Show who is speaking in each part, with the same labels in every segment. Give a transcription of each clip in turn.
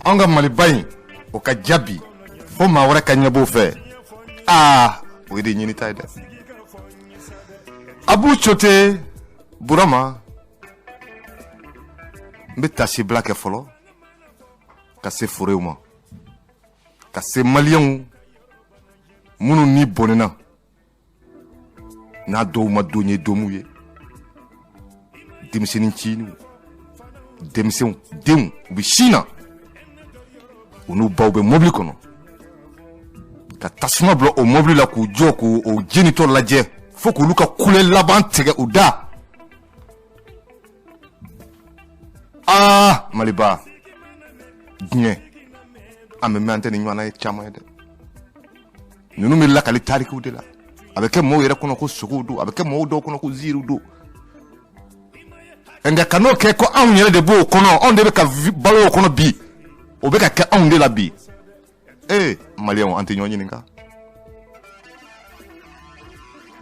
Speaker 1: An ka Maliba in, o ka diya bi fo maa wɛrɛ ka ɲɛbɔ o fɛ. Aa, o ye de ɲinita ye dɛ. Abu Cote Burama, n bɛ tasibila kɛ fɔlɔ ka se forew ma, ka se maliyɛnw minnu ni bɔnɛna n'a dɔw ma don ye domu ye, denmisɛnnin ciniw, denmisɛnw, denw u bɛ sin na, u n'u baw bɛ mobili kɔnɔ, ka tasuma bila o mobili la k'u jɔ k'u o jenitɔ lajɛ fo k'olu ka kule laban tigɛ u da. Aa Maliba, diɲɛ an bɛ mɛn, an tɛ nin ɲɔgɔnna ye caman ye dɛ. Ninnu bɛ lakali tarikiw de la. A bɛ kɛ mɔgɔw yɛrɛ kɔnɔ ko sogow don, a bɛ kɛ mɔgɔw dɔw kɔnɔ ko ziiriw don. Nka kan'o kɛ ko anw yɛrɛ de b'o kɔnɔ, anw de bɛ ka balo o kɔnɔ bi, o bɛ ka kɛ anw de la bi. Ee maliyɛnw, an tɛ ɲɔgɔn ɲininka.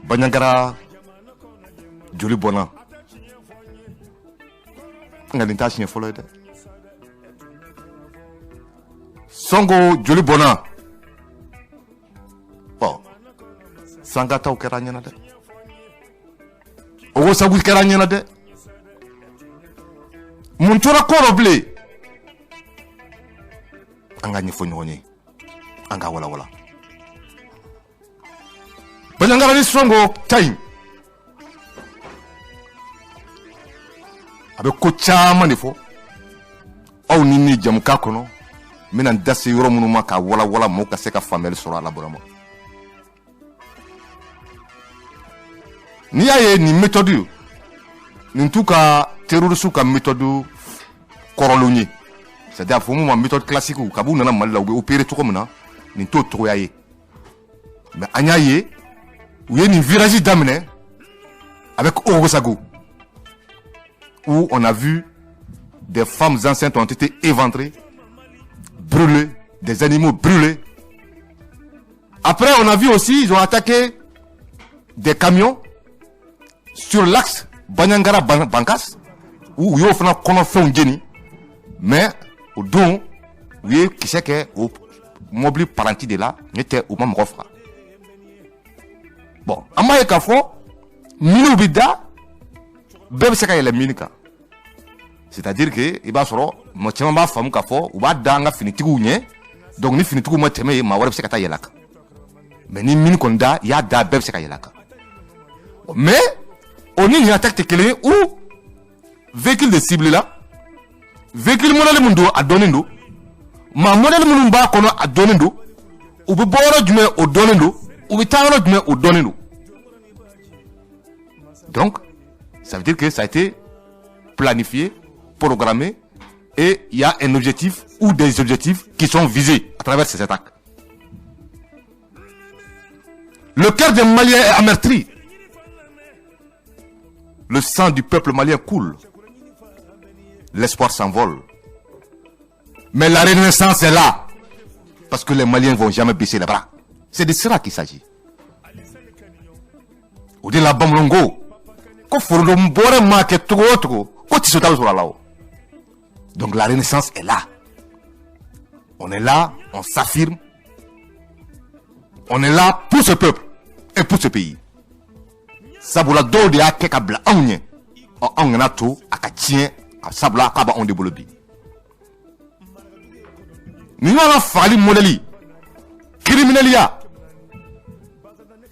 Speaker 1: Banjagara joli bɔnna, nka nin t'a siɲɛ fɔlɔ ye dɛ. Sɔnko joli bɔnna, ɔ sankataw kɛra an ɲɛna dɛ, Ogosagu kɛra an ɲɛna dɛ. Mun tora ko rɔ bilen? An ka ɲɛfɔ ɲɔgɔn ye, an ka walawala. Banjagara ni Sɔnko ta in, a bɛ ko caman de fɔ aw ni ne jamukan kɔnɔ. N bɛna n da se yɔrɔ minnu ma k'a walawala mɔgɔw ka se ka faamuyali sɔrɔ a la. Burama, n'i y'a ye nin méthode nin t'u ka terroriste ka méthode kɔrɔlenw ye, c'est à dire a fɔ mun ma méthode classique, kab'u nana Mali la u bɛ opérer cogo min na, nin t'o cogoya ye. Mais an y'a ye u ye nin virage daminɛ avec Ogosagu, où on a vu des femmes enceintes ont été éventrées, brûlées, des animaux brûlés. Après, on a vu aussi, ils ont attaqué des camions sur l'axe Bandiagara Bankas, où u y'o fana kɔnɔfɛnw jeni. Mais o don, u ye kisɛ kɛ o mobili paranti de la, ne tɛ u ma mɔgɔ faga. Bon, an b'a ye k'a fɔ miniw bɛ da, bɛɛ bɛ se ka yɛlɛ mini kan. C'est-à-dire que i b'a sɔrɔ mɔgɔ caman b'a faamu k'a fɔ u b'a da an ka finitigiw ɲɛ, donc ni finitigiw ma tɛmɛ yen, maa wɛrɛ bɛ se ka taa yɛlɛ a kan. Mais ni mini kɔni da, i y'a da, bɛɛ bɛ se ka yɛlɛ a kan. Mais o ni nin attaque tɛ kelen ye, où véhicule de cible la, véhicule modèle mun don, a dɔnnen don, maa modèle minnu b'a kɔnɔ, a dɔnnen don, u bɛ bɔ yɔrɔ jumɛn, o dɔnnen don, u bɛ taa yɔrɔ jumɛn, o dɔnnen don. Donc ça veut dire que ça a été planifié, programmé, et il y a un objectif ou des objectifs qui sont visés à travers ces attaques. Le cœur des Maliens est ameurtri. Le sang du peuple malien coule. L'espoir s'envole. Mais la renaissance est là. Parce que les Maliens ne vont jamais baisser les bras. C'est de cela qu'il s'agit. O de la bamananw ko ko forodon bɔrɛ maa kɛ cogo o cogo ko tiso ta bɛ sɔrɔ a la o. Donc la renaissance est là. On est là, on s'affirme. On est là pour ce peuple et pour ce pays. Sabula dɔw de y'a kɛ ka bila anw ɲɛ. Ɔ, anw kana to a ka tiɲɛ, sabula k'a b'anw de bolo bi. Nin ɲɔgɔnna fagali modèle crimineliya,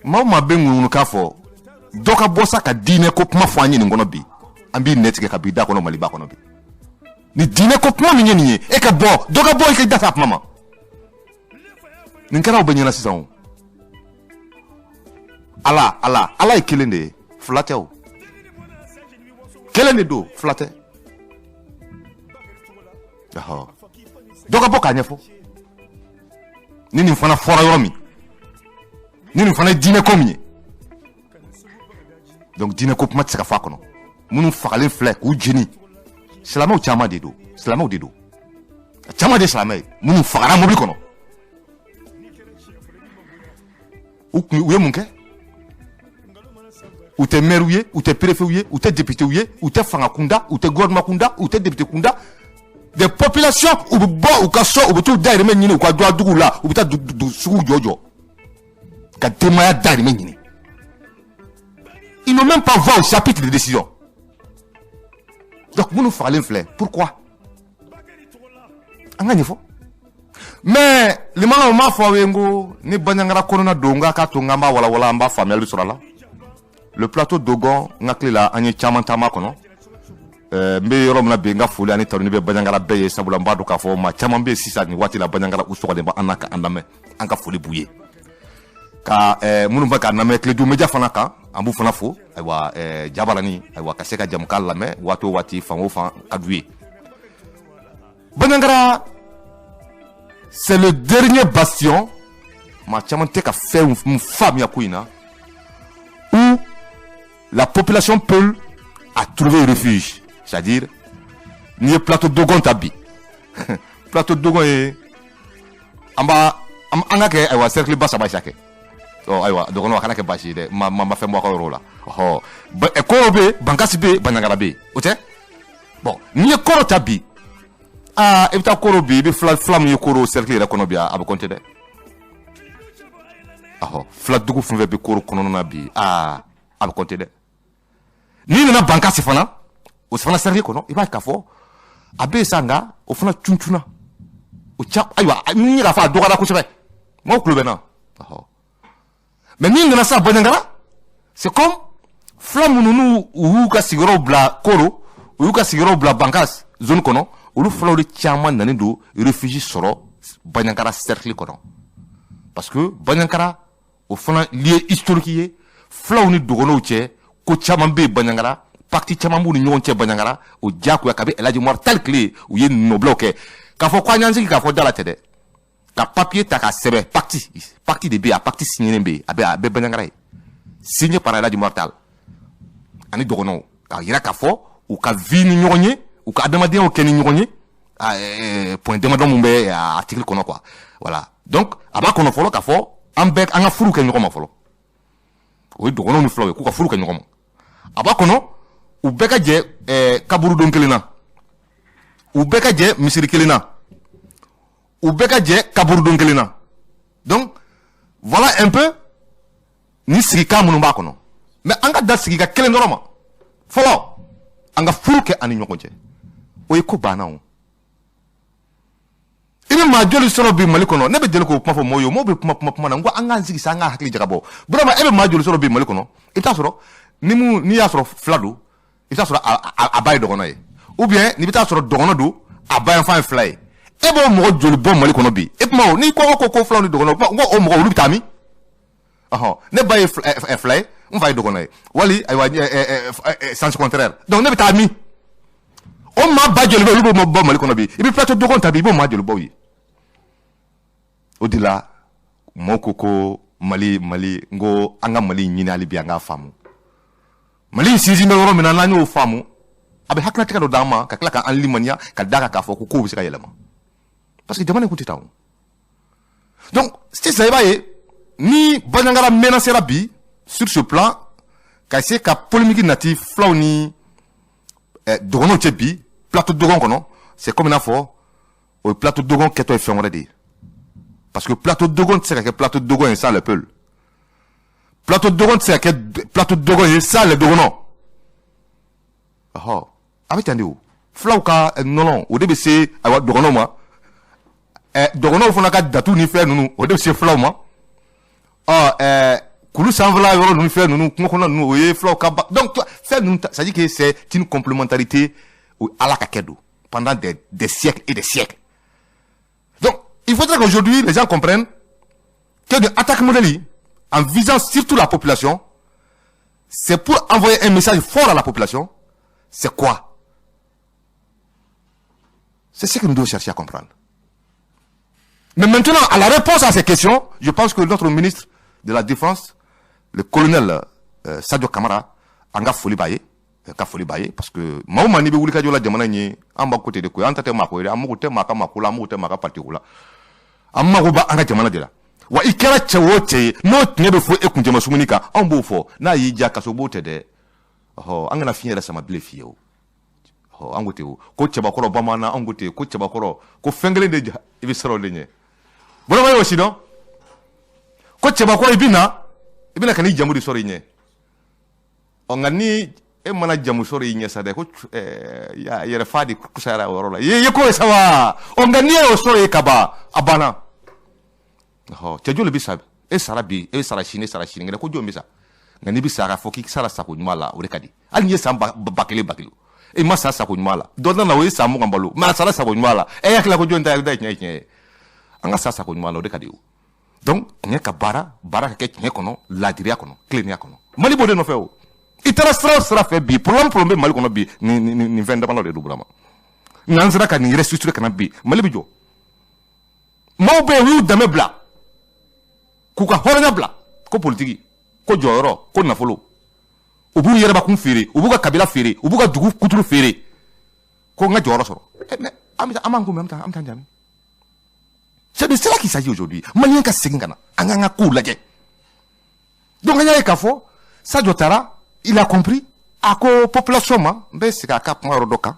Speaker 1: maa o maa bɛ ŋunuŋunu k'a fɔ dɔ ka bɔ sa ka diinɛ ko kuma fɔ an ye nin kɔnɔ bi, an b'i nɛ tigɛ ka b'i da kɔnɔ Maliba kɔnɔ bi. Ni diinɛ ko kuma min ye nin ye, e ka bɔ, dɔ ka bɔ i ka da s'a kuma ma. Nin kɛra aw bɛɛ ɲɛna sisan o. Ala, Ala, Ala ye kelen de ye, fila tɛ o. Kelen de don, fila tɛ. Ɔhɔ. Dɔ ka bɔ k'a ɲɛfɔ. Ni nin fana fɔra yɔrɔ min, ni nin fana ye diinɛ ko min ye, donc diinɛ ko kuma tɛ se ka fɔ a kɔnɔ. Minnu fagalen filɛ k'u jeni, silamɛw caman de don, silamɛw de don, a caman de ye silamɛ ye. Minnu fagara mobili kɔnɔ, u kun u ye mun kɛ? U tɛ maire ye, u tɛ préfet ye, u tɛ député ye, u tɛ fanga kunda, u tɛ gouvernement kunda, u tɛ député kunda. Des populations, u bɛ bɔ u ka so, u bɛ t'u dahirimɛ ɲini u ka duguw la, u bɛ taa sugu jɔ jɔ ka denbaya dahirimɛ ɲini. Ils n'ont même pas voix au chapitre de décision. Donc minnu fagalen filɛ, pourquoi? An ka ɲɛfɔ. Mais limanaw, m'a fɔ aw ye n ko ni Bandiagara kɔnɔna don, n k'a k'a to n k'an b'a walawala, an b'a faamuyali sɔrɔ a la. Le plateau Dogon, n hakili la an ye caman taama kɔnɔ. N bɛ yɔrɔ min na bi, n ka foli ani tanuni bɛ Bandiagara bɛɛ ye, sabula n b'a dɔn k'a fɔ maa caman bɛ yen sisan nin waati la Bandiagara, u sɔgɔlen bɛ an na ka an lamɛn. An ka foli b'u ye. Ka minnu bɛ k'an lamɛn Kiledu Media fana kan, an b'u fana fo. Ayiwa, Jabarani, ayiwa, ka se ka jamukan lamɛn waati o waati, fan o fan ka d'u ye. Bandiagara, c'est le dernier bastion, maa caman tɛ ka fɛn mun faamuya ko in na, où la population peul a trouvé refuge. C'est-à-dire, n'i ye plateau Dogon ta bi, plateau Dogon ye, an b'a an ka kɛ, ayiwa, cercle ba saba sa kɛ. Ɔ ayiwa, dɔgɔnɔ, a kana kɛ baasi ye dɛ, ma ma fɛn bɔ a ka yɔrɔ la. Ɔhɔ, Koro bɛ yen, Bankasi bɛ yen, Bandiagara bɛ yen, o tɛ. Bon, n'i ye Koro ta bi, aa, i bɛ taa Koro bi, i bɛ fila fila min ye Koro cercle yɛrɛ kɔnɔ bi, a bɛ compter dɛ. Ɔhɔ, fila dugu fɛn fɛn bɛ Koro kɔnɔna na bi, aa, a bɛ compter dɛ. N'i nana Bankasi fana, o fana cercle kɔnɔ, i b'a ye k'a fɔ a bɛ yen sa, nka o fana cuncunna o ca. Ayiwa, n ye k'a fɔ a dɔgɔyara kosɛbɛ, maaw tulo bɛ n na. Ɔhɔ, mais n'i nana sa Bandiagara, c'est comme fila minnu n'u u y'u ka sigiyɔrɔw bila Koro, u y'u ka sigiyɔrɔw bila Bankas zone kɔnɔ, olu filaw de caman nalen don refuge sɔrɔ Bandiagara cercle kɔnɔ, parce que Bandiagara, o fana lieu historique ye filaw ni dɔgɔnɔw cɛ. Ko caman bɛ yen Bandiagara, pacte caman b'u ni ɲɔgɔn cɛ Bandiagara, o diyagoya kabi El Hadji Umar Tall tile, u ye nɔbilaw kɛ. K'a fɔ ko an y'an sigi k'a fɔ da la tɛ dɛ, ka papier ta k'a sɛbɛn, pacte de bɛ yen, a pacte signé bɛ yen, a bɛ Bandiagara ye, signé par El Hadji Umar Tall ani dɔgɔnɔw, k'a yira k'a fɔ u ka vie ni ɲɔgɔn ye, u ka adamadenyaw kɛ ni ɲɔgɔn ye, point damadɔ mun bɛ article kɔnɔ quoi. Voilà, donc a b'a kɔnɔ fɔlɔ k'a fɔ an bɛɛ an ka furu kɛ ɲɔgɔn ma fɔlɔ, o ye dɔgɔnɔw ni filaw ye, k'u ka furu kɛ ɲɔgɔn ma. A b'a kɔnɔ u bɛɛ ka jɛ kaburudon kelen na, u bɛɛ ka jɛ misiri kelen na, u bɛɛ ka jɛ kaburudon kelen na. Donc voilà un peu ni sigikan minnu b'a kɔnɔ. Mais an ka da sigika kelen dɔrɔn ma fɔlɔ, an ka furu kɛ an ni ɲɔgɔn cɛ, o ye ko banna. O i bɛ maa joli sɔrɔ bi Mali kɔnɔ? Ne bɛ deli k'o kuma fɔ mɔgɔw ye, mɔgɔw bɛ kuma kuma kuma na, n ko an k'an sigi sa, an k'an hakili jagabɔ. Burama, e bɛ maa joli sɔrɔ bi Mali kɔnɔ? I bɛ taa sɔrɔ ni mun n'i y'a sɔrɔ fila don, i bɛ taa sɔrɔ a ba ye dɔgɔnɔ ye, ou bien n'i bɛ taa sɔrɔ dɔgɔnɔ don, a ba yanfan ye fila ye. E b'o mɔgɔ joli bɔ Mali kɔnɔ bi? E kuma o, n'i ko filaw ni dɔgɔnɔ, n ko o mɔgɔ olu bɛ taa min? Ɔhɔn, ne ba ye fila ye, n fa ye dɔgɔnɔ ye, wali ayiwa, sens contraire. Donc ne bɛ taa min? O maa ba joli bɛ olu b'o bɔ Mali kɔnɔ bi? I bɛ plateau Dogon ta bi, i b'o maa joli bɔ ye? O de la mɔgɔw ko Mali, Mali, n ko an ka Mali ɲini hali bi, an k'a faamu. Mali sinsin bɛ yɔrɔ min na, n'an y'o faamu, a bɛ hakililatigɛ dɔ d'an ma, ka tila k'an limaniya ka d'a kan k'a fɔ ko kow bɛ se ka yɛlɛma, parce que jamana in kun tɛ taa o. Donc sisan i b'a ye ni Bandiagara menacera bi sur ce plan, ka se ka polémique nati filaw ni dɔgɔnɔw cɛ bi plateau Dogon kɔnɔ, c'est comme i n'a fɔ o ye plateau Dogon kɛtɔ ye fɛn wɛrɛ de ye, parce que plateau Dogon tɛ se ka kɛ plateau Dogon ye sans le Peul, plateau Dogon tɛ se ka kɛ plateau Dogon ye sans le dɔgɔnɔ. Ɔhɔ, a bɛ tan de. O filaw ka nɔnɔ, o de bɛ se, ayiwa, dɔgɔnɔw ma. Dɔgɔnɔw fana ka datu ni fɛn ninnu, o de bɛ se filaw ma. Ɔ kulu sanfɛla yɔrɔ ninnu, fɛn ninnu, kungo kɔnɔ ninnu, o ye filaw ka ba. Donc fɛn ninnu, c'est à dire que c'est une complémentarité, o Ala ka kɛ don pendant des siècles et des siècles. Donc il faudrait qu'aujourd'hui les gens comprennent que de attaque modèle en visant surtout la population, c'est pour envoyer un message fort à la population. C'est quoi? C'est ce que nous devons chercher à comprendre. Mais maintenant, à la réponse à ces questions, je pense que notre ministre de la Défense, le colonel Sadio Kamara, an ka foli b'a ye, ka foli b'a ye, parce que maa o maa n'i bɛ wuli ka jɔ la jamana in ye, an b'a côté de ko ye, an ta tɛ maa ko ye dɛ, an mago tɛ maa ka maa ko la, an mago tɛ maa ka parti ko la, an mago b'an ka jamana de la. Wa i kɛra cɛ o cɛ ye, n'o tiɲɛ bɛ fɔ e kuncɛma sumuni kan, anw b'o fɔ. N'a y'i diya, kaso b'o tɛ dɛ. Ɔhɔ, an kana fiɲɛ yɛrɛ sama bilen fiyewu. Ɔ, an ko ten o, ko cɛbakɔrɔ bamanan, an ko ten ko cɛbakɔrɔ ko fɛn kelen de i bɛ siran o de ɲɛ. Burama y'o si dɔn ko cɛbakɔrɔ, i bɛ na ka n'i jamu de sɔrɔ i ɲɛ. Ɔ, nka ni e mana jamu sɔrɔ i ɲɛ sa dɛ, ko yɛrɛ fa de kusayara o yɔrɔ la. I ye ko ye sa wa? Ɔ, nka n'i y'o sɔrɔ yen ka ban, a banna. Ɔhɔ, cɛ joli bɛ sa? E sara bi, e sara sini, e sara sinikɛnɛ, ko jɔn bɛ sa? Nka n'i bɛ sa k'a fɔ k'i sara sako ɲuman la, o de ka di. Hali n'i ye san 1000, 10,000, e ma sa sako ɲuman la. Dɔ nana, o ye san 20 balo, mɛ a sara sako ɲuman la. E hakili la ko jɔn ta ye tiɲɛ ye? Tiɲɛ ye, an ka sa sako ɲuman la, o de ka di o. Donc tiɲɛ ka baara, baara ka kɛ tiɲɛ kɔnɔ, laadiriya kɔnɔ, tilennenya kɔnɔ. Mali b'o de nɔfɛ. O i taara sira o sira fɛ bi, problème bɛ Mali kɔnɔ bi, nin fɛn damadɔ de don. Burama, n'an sera ka nin restructurer ka na bi, Mali bɛ jɔ. Maaw bɛ yen, u y'u danbe bila, k'u ka hɔrɔnya bila, ko politiki, ko jɔyɔrɔ, ko nafolo. U b'u yɛrɛbakun feere, u b'u ka kabila feere, u b'u ka dugu kuturu feere, ko n ka jɔyɔrɔ sɔrɔ. Mais an bɛ an b'an kun, an bɛ taa jaabi. C'est de cela qu'il s'agit aujourd'hui. Malien ka segin ka na, an k'an ka kow lajɛ. Donc an y'a ye k'a fɔ Sadio taara, il a compris. A ko population ma, n bɛ segin a ka kuma yɔrɔ dɔ kan,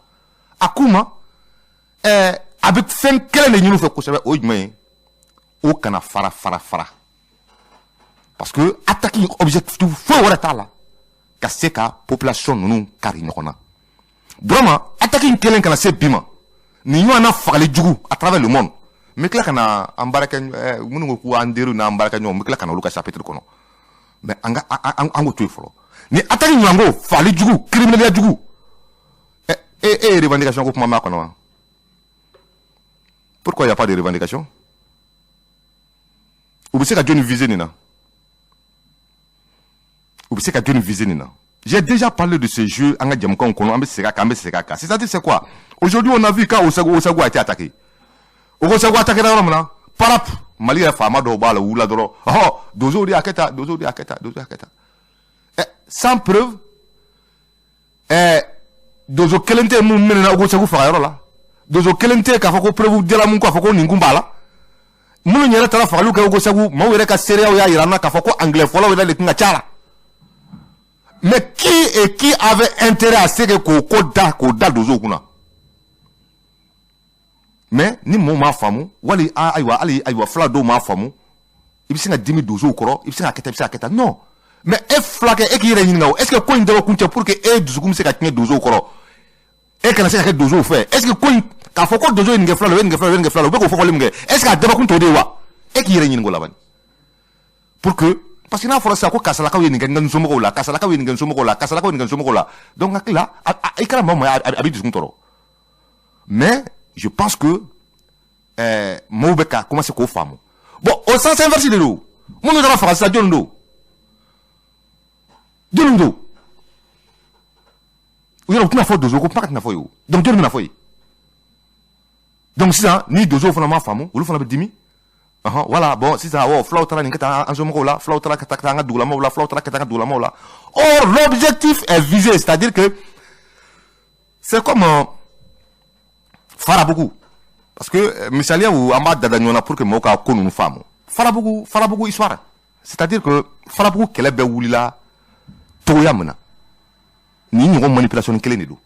Speaker 1: a k'u ma a bɛ fɛn kelen de ɲini u fɛ kosɛbɛ. O ye jumɛn ye? O kana fara fara fara, parce que attaque in, objectif foyi wɛrɛ t'a la ka se ka population ninnu kari ɲɔgɔn na. Burama, attaque in kelen kana se bi ma, nin ɲɔgɔnna fagali jugu à travers le monde. N bɛ tila ka na an baarakɛ minnu ko k'u an teriw n'an baarakɛ ɲɔgɔn, n bɛ tila ka na olu ka chapitre kɔnɔ. Mais an ka an k'o to yen fɔlɔ. Ni attaque ɲɔgɔn ko fagali jugu, criminalité jugu, e ye revendication ko kuma m'a kɔnɔ wa? Pourquoi il y a pas de revendication? U bɛ se ka jɔnni viser nin na? U bɛ se ka jɔnni viser nin na? J'ai déjà parlé de ce jeu an ka jamukanw kɔnɔ, an bɛ segin a kan, an bɛ segin a kan. C'est-à-dire, c'est quoi? Aujourd'hui, on a vu quand Ogossagou a été attaqué. Ogossagou attaqué yɔrɔ min na, parap, Mali yɛrɛ faama dɔw b'a la, u wulila dɔrɔn, ɔhɔ, donsow de y'a kɛ tan, donsow de y'a kɛ tan, donsow y'a kɛ tan. Sans preuve. Donso kelen tɛ mun minɛna Ogossagou faga yɔrɔ la. Donso kelen tɛ k'a fɔ ko preuve dira mun k'a fɔ ko nin kun b'a la. Minnu yɛrɛ taara fagaliw kɛ Ogossagou, maaw yɛrɛ ka seereyaw y'a yira an na k'a fɔ ko anglais fɔlaw yɛrɛ de tun ka ca la. Mais qui et qui avait intérêt à ce que k'o ko da, k'o da donsow kunna? Mais ni mɔgɔw m'a faamu, wali ayiwa, hali ayiwa, fila dɔw m'a faamu, i bɛ se ka dimi donsow kɔrɔ, i bɛ se ka kɛ tan, i bɛ se ka kɛ tan. Non, mais e fulakɛ, e k'i yɛrɛ ɲininka o, est ce que ko in dabɔ kun cɛ pour que e dusukun bɛ se ka tiɲɛ donsow kɔrɔ, e kana se ka kɛ donsow fɛ? Est ce que ko in k'a fɔ ko donso ye nin kɛ fila la, o ye nin kɛ fila la, o ye nin kɛ fila la, u bɛ k'o fɔ fɔli min kɛ, est ce que a dabɔ kun t'o de ye wa? E k'i yɛrɛ ɲininka o la bani. Pour que, parce que n'a fɔra sisan ko karisalakaw ye nin kɛ n ka somɔgɔw la, karisalakaw ye nin kɛ n somɔgɔw la, karisalakaw ye nin kɛ n somɔgɔw la, donc hakili la, i kɛra maa o maa ye, a b'i dusukun tɔɔrɔ. Mais je pense que maaw bɛ ka commencer k'o faamu. Bon, au sens inverse de don. Minnu taara faga sisan, jɔnni don? Jɔnni don? U yɛrɛ, u tɛna fɔ donso ko kuma ka tɛna fɔ ye o. Donc jɔnni bɛna fɔ ye? Donc sisan ni donsow fana m'a faamu, olu fana bɛ dimi. Voilà. Bon, sisan awɔ, fulaw taara nin kɛ tan an somɔgɔw la, fulaw taara ka taa an ka dugulamaw la, fulaw taara ka taa an ka dugulamaw la. Or l'objectif est visé, c'est-à-dire que c'est comme Farabugu, parce que misaliyaw an b'a dada ɲɔgɔn na pour que mɔgɔw ka ko ninnu faamu. Farabugu, Farabugu histoire, c'est-à-dire que Farabugu kɛlɛ bɛɛ wulila togoya min na, nin ɲɔgɔn manipulation kelen de don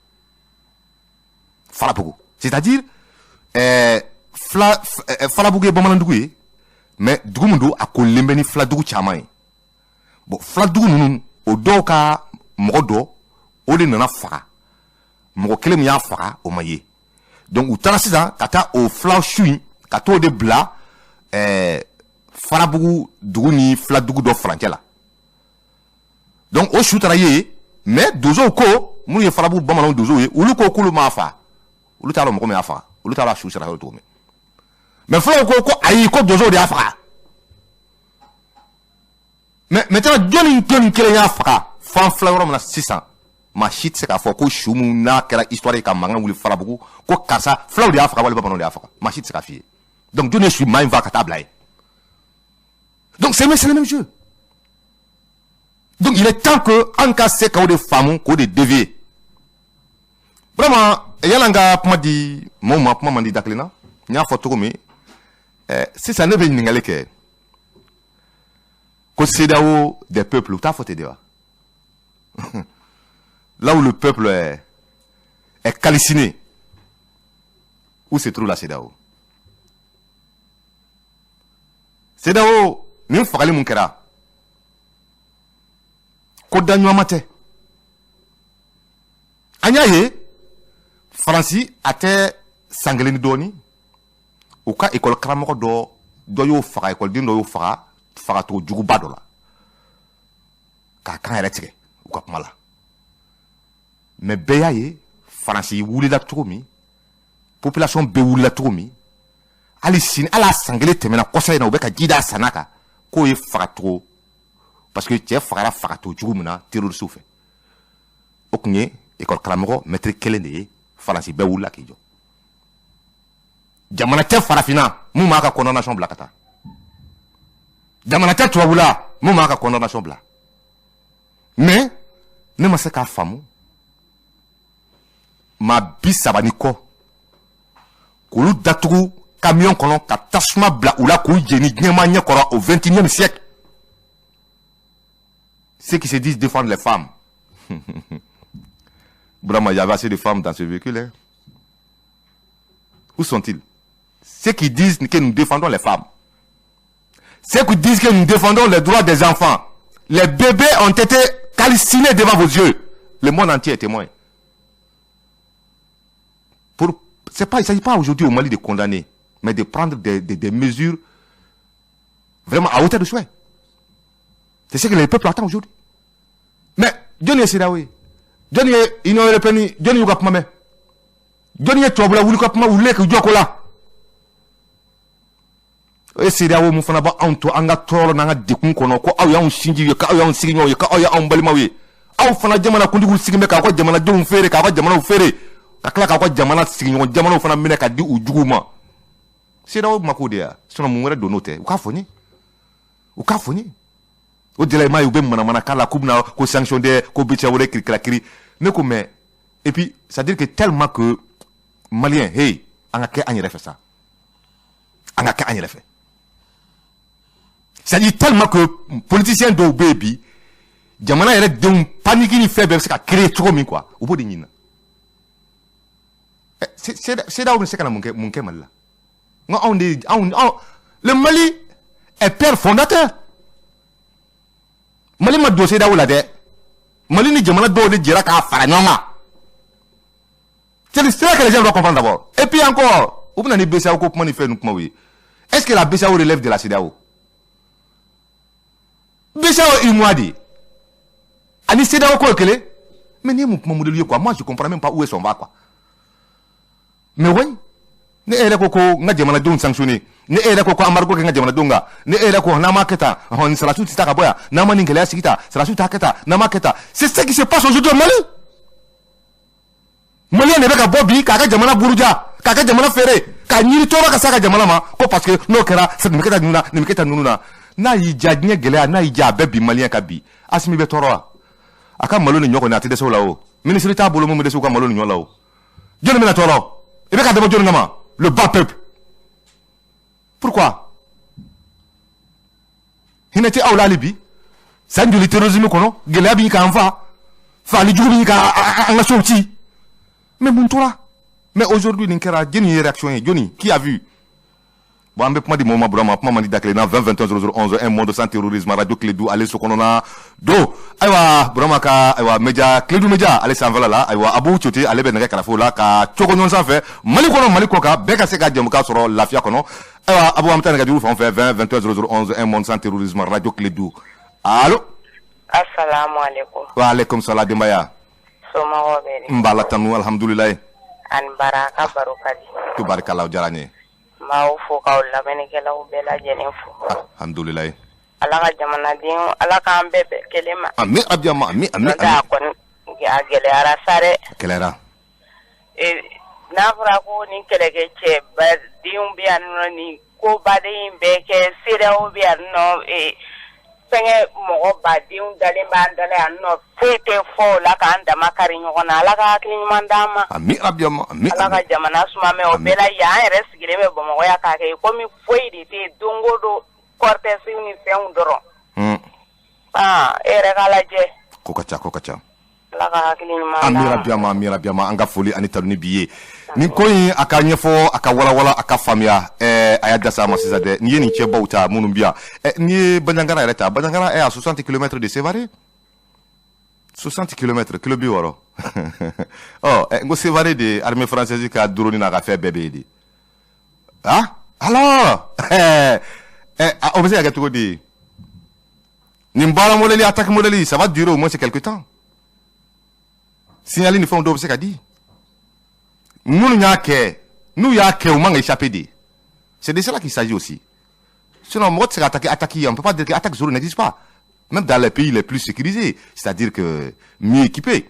Speaker 1: Farabugu. C'est-à-dire fila Farabugu ye bamanandugu ye, mais dugu min don, a kolilen bɛ ni filadugu caman ye. Bon, filadugu ninnu, o dɔw ka mɔgɔ dɔ, o de nana faga. Mɔgɔ kelen min y'a faga, o ma ye. Donc u taara sisan ka taa o fila su in, ka t'o de bila Farabugu dugu ni filadugu dɔ furancɛ la. Donc o su taara ye, mais donsow ko, minnu ye Farabugu bamananw donsow ye, olu ko k'olu m'a fa, olu t'a dɔn mɔgɔ min y'a faga, olu t'a dɔn a su sera yɔrɔ cogo min. Mais fulaw ko ko ayi, ko donsow de y'a faga. Mais maintenant, jɔnni jɔnni kelen y'a faga fan fila yɔrɔ min na sisan, maa si tɛ se k'a fɔ ko su mun n'a kɛra histoire ye ka mankan wuli Farabugu, ko karisa, fulaw de y'a faga wali bamananw de y'a faga, maa si tɛ se k'a f'i ye. Donc jɔnni ye su maa in faga ka taa bila yen? Donc c'est le même jeu. Donc il est temps que an ka se k'o de faamu, k'o de dévier. Vraiment, yala n ka kuma di maaw ma, kuma man di da kelen na. N y'a fɔ cogo min, sisan ne bɛ ɲininkali kɛ ko CEDEAO des peuples, u t'a fɔ ten de wa? Là où le peuple est, est calciné. Où se trouve la CEDEAO? CEDEAO nin fagali mun kɛra, ko da ɲɔgɔn tɛ. An y'a ye Faransi, a tɛ san kelen ni dɔɔni, u ka ekɔli karamɔgɔ dɔ y'o faga, ekɔliden dɔ y'o faga fagacogo juguba dɔ la k'a kan yɛrɛ tigɛ u ka kuma la. Mais bɛɛ y'a ye Faransi wulila cogo min, population bɛɛ wulila cogo min. Hali sini, hali a san kelen tɛmɛna kɔsa in na, u bɛ ka ji d'a sanna kan k'o ye fagacogo, parce que cɛ fagara fagacogo jugu min na terroriste fɛ, o tun ye ekɔli karamɔgɔ mɛtiri kelen de ye. Faransi bɛɛ wulila k'i jɔ. Jamana tɛ farafinna mun b'a ka condamnation bila ka taa, jamana tɛ tubabula mun b'a ka condamnation bila. Mais ne ma se k'a faamu, maa 30 ni kɔ k'olu datugu camion kɔnɔ ka tasuma bila u la k'u jeni diɲɛmaa ɲɛ kɔrɔ au 21e siècle. Ceux qui se disent défendre les femmes, Brahma, il y avait assez de femmes dans ce véhicule, hein. Où sont-ils? Ceux qui disent que nous défendons les femmes, ceux qui disent que nous défendons les droits des enfants, les bébés ont été calcinés devant vos yeux. Le monde entier est témoin. Pour, c'est pas, il ne s'agit pas aujourd'hui au Mali de condamner, mais de prendre des mesures vraiment à hauteur de souhait. C'est ce que le peuple attend aujourd'hui. Mais, jɔnni ye CEDEAO ye? Jɔnni ye Union européenne? Jɔnni y'u ka kuma mɛn? Jɔnni ye tubabula wuli ka kuma wulilen k'i jɔ ko la? O ye CEDEAO mun fana b'anw to an ka tɔɔrɔ n'an ka dekun kɔnɔ, ko aw y'anw sinjiw ye, k'aw y'anw sigiɲɔgɔnw ye, k'aw y'anw balimaw ye. Aw fana jamana kuntigiw sigilen bɛ k'aw ka jamanadenw feere, k'aw ka jamanaw feere, ka tila k'aw ka jamana sigiɲɔgɔn jamanaw fana minɛ ka di u juguw ma. CEDEAO mako de ya, sinon mun wɛrɛ don n'o tɛ? U k'a fɔ n ye, u k'a fɔ n ye. O de la i m'a ye u bɛ manamanakan la k'u bɛna ko sanction dɛ, ko BCEAO wɛrɛ kirikira kiri. Ne ko mais et puis c'est à dire que tellement que malien, hey, an ka kɛ an yɛrɛ fɛ sa, an ka kɛ an yɛrɛ fɛ. C'est à dire tellement que politicien dɔw bɛ yen bi, jamana yɛrɛ denw panique ni fɛn bɛɛ bɛ se ka créer cogo min quoi, u b'o de ɲini na. CEDEAO bɛ se ka na mun kɛ Mali la? N ko anw de anw, le Mali est père fondateur. Mali ma don CEDEAO la dɛ, Mali ni jamana dɔw de jɛra k'a fara ɲɔgɔn kan. C'est là que les gens doivent comprendre d'abord. Et puis encore, u bɛna ni BCEAO ko kuma ni fɛn ninnu kumaw ye. Est-ce que la BCEAO relève de la CEDEAO? BCEAO UEMOA de ye ani CEDEAO ko ye kelen. Mais nin ye mun kuma modèle ye quoi? Moi, je comprends même pas où est son va quoi. Mais oui, ne e yɛrɛ ko ko n ka jamanadenw sanctionner, ne e yɛrɛ ko ko embargo kɛ n ka jamanadenw kan, ne e yɛrɛ ko n'an m'a kɛ tan, hɔn, sɔrɔdasiw tɛ taa ka bɔ yan, n'an ma nin gɛlɛya sigi tan, sɔrɔdasiw t'a kɛ tan, n'an m'a kɛ tan. C'est ce qui se passe aujourd'hui au Mali. Malien de bɛ ka bɔ bi k'a ka jamana buruja, k'a ka jamana feere, k'a ɲini tɔɔrɔ ka s'a ka jamana ma, ko parce que n'o kɛra, nin bɛ kɛ tan ninnu na, nin bɛ kɛ tan ninnu na. N'a y'i diya, diɲɛ gɛlɛya n'a y'i diya, a bɛɛ bi malien ka bi. Asimi bɛ tɔɔrɔ wa? A ka malo ni ɲɔ kɔni, a tɛ dɛsɛ o la. O minisiri t'a bolo mun bɛ dɛsɛ u ka malo ni ɲɔ la. O jɔnni bɛna tɔɔrɔ? I bɛ ka dabɔ jɔnni kama? Le bas peuple. Pourquoi hinɛ tɛ aw la hali bi? San joli terrorisme kɔnɔ, gɛlɛya b'i k'an fa, fagali jugu b'i ka an ka sow ci, mais mun tora? Mais aujourd'hui, nin kɛra, jɔnni ye réaction ye? Jɔnni qui a vu? Bon, an bɛ kuma di mɔgɔw ma. Burama, kuma man di da kelen na. 20 21 00 11, un monde sans terrorisme, radio Kledu, ale so kɔnɔna do. Ayiwa, Burama ka, ayiwa, média Kledu média, ale sanfɛla la. Ayiwa, Abu Cote, ale bɛ nɛgɛ karafe la ka cogo ɲɔgɔn sanfɛ Mali kɔnɔ, Mali kɔ kan, bɛɛ ka se ka jɛmukan sɔrɔ lafiya kɔnɔ. Ayiwa, Abu, an bɛ taa nɛgɛjuru fan fɛ. 20 21 00 11, un monde sans terrorisme, radio Kledu. Allo?
Speaker 2: Assalamu alaikum.
Speaker 1: Wa alaikum salam, denbaya.
Speaker 2: Somɔgɔw bɛ di?
Speaker 1: N b'a la tanu, alhamdulilayi.
Speaker 2: Ani baara, a ka baro ka di.
Speaker 1: Tubarikala, o diyara n ye.
Speaker 2: N b'aw fo k'aw lamɛnnikɛlaw bɛɛ lajɛlen fo.
Speaker 1: Alhamdulilayi.
Speaker 2: Ala ka jamanaden, Ala k'an bɛɛ bɛn kelen ma.
Speaker 1: Ami, abiyama, ami, ami.
Speaker 2: N'o tɛ a kɔni a gɛlɛyara sa dɛ.
Speaker 1: A gɛlɛyara.
Speaker 2: N'a fɔra ko nin kɛlɛkɛ cɛ badenw bɛ yan nɔ, nin ko baden in bɛɛ kɛ, CEDEAO bɛ yan nɔ, fɛnkɛ mɔgɔ badenw dalen b'an da la yan nɔ, foyi tɛ fɔ o la k'an dama kari ɲɔgɔn na. Ala ka hakili ɲuman d'an ma.
Speaker 1: Ami, abiyama, ami.
Speaker 2: Ala ka jamana suma. Mɛ o bɛɛ la, yan yɛrɛ sigilen bɛ Bamakɔ yan k'a kɛ komi foyi de tɛ yen, don o don cortège ni fɛnw dɔrɔn. Aa, e yɛrɛ k'a lajɛ.
Speaker 1: Ko ka ca, ko ka ca.
Speaker 2: Ala ka hakili ɲuman
Speaker 1: An
Speaker 2: d'an
Speaker 1: mira
Speaker 2: ma.
Speaker 1: Biyama, mira biyama. An ka foli ani tanuni b'i ye. Nin ko in, a ka ɲɛfɔ, a ka walawala, a ka faamuya. A y'a da s'a ma sisan dɛ. N'i ye nin cɛbaw ta minnu bi yan, n'i ye Bandiagara yɛrɛ ta, Bandiagara est à 60 km de Sévaré, 60 km, kilo 60. Ɔ n ko Sévaré de, armée française ka drone n'a ka fɛn bɛɛ bɛ yen de. Ah, alors o bɛ se ka kɛ cogo di? Nin baara modèle, attaque modèle, ça va durer au moins quelque temps. Signal ni fɛnw dɔw bɛ se ka di. Minnu y'a kɛ, n'u y'a kɛ, u man ka échapper de. C'est de cela qu'il s'agit aussi. Sinon, mɔgɔ tɛ se ka attaquer, attaquer, on peut pas dire que attaque zéro n'existe pas, même dans les pays les plus sécurisés, c'est-à-dire que mieux équipés.